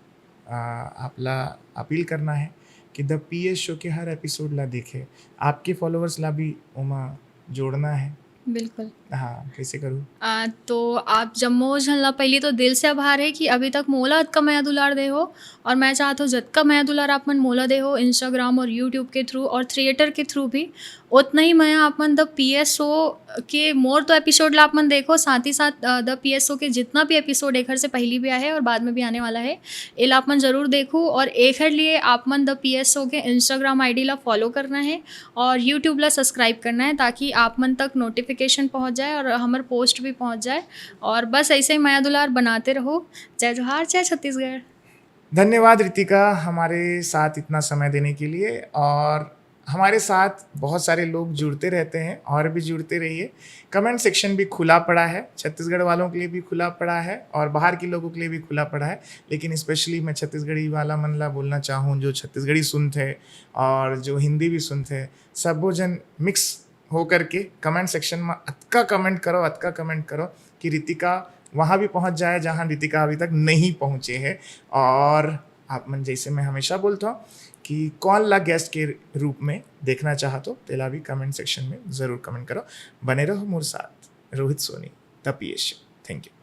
आ, आपला अपील करना है कि द पीएस शो के हर एपिसोड ला देखे, आपके फॉलोअर्स ला भी ओमा जोड़ना है। बिल्कुल। हाँ, कैसे करूँ? आ, तो आप जम्मो झन ला पहली तो दिल से आभार है कि अभी तक मोला अतका मया दुलार दे हो, और मैं चाहत हूँ जतका मया दुलार आप मन मोला दे हो इंस्टाग्राम और यूट्यूब के थ्रू और थिएटर के थ्रू भी, उतना ही मया आप मन द पीएस शो के मोर तो एपिसोड ला आप मन देखो, साथ ही साथ द पीएस शो के जितना भी एपिसोड एखर से पहली भी आए है और बाद में भी आने वाला है, एला आप मन जरूर देखो। और एखर लिए आप मन द पीएस शो के इंस्टाग्राम आईडी ला फॉलो करना है और यूट्यूब ला सब्सक्राइब करना है, ताकि आप मन तक नोटिफिकेशन पहुंच जाए और हमर पोस्ट भी पहुंच जाए। और बस ऐसे ही मया दुलार बनाते रहो। जय जोहार, जय छत्तीसगढ़। धन्यवाद रितिका, हमारे साथ इतना समय देने के लिए। और हमारे साथ बहुत सारे लोग जुड़ते रहते हैं और भी जुड़ते रहिए। कमेंट सेक्शन भी खुला पड़ा है, छत्तीसगढ़ वालों के लिए भी खुला पड़ा है और बाहर के लोगों के लिए भी खुला पड़ा है। लेकिन स्पेशली मैं छत्तीसगढ़ी वाला मन ला बोलना चाहूँ, जो छत्तीसगढ़ी सुनथे और जो हिंदी भी सुनथे, सबो जन मिक्स हो करके कमेंट सेक्शन में अतका कमेंट करो, अतका कमेंट करो कि रितिका वहाँ भी पहुँच जाए जहाँ रितिका अभी तक नहीं पहुँचे है। और आप मन, जैसे मैं हमेशा बोलता हूँ कि कौन ला गेस्ट के रूप में देखना चाहत हो, तेला भी कमेंट सेक्शन में ज़रूर कमेंट करो। बने रहो मोर साथ, Rohit Soni, the PS show. Thank you.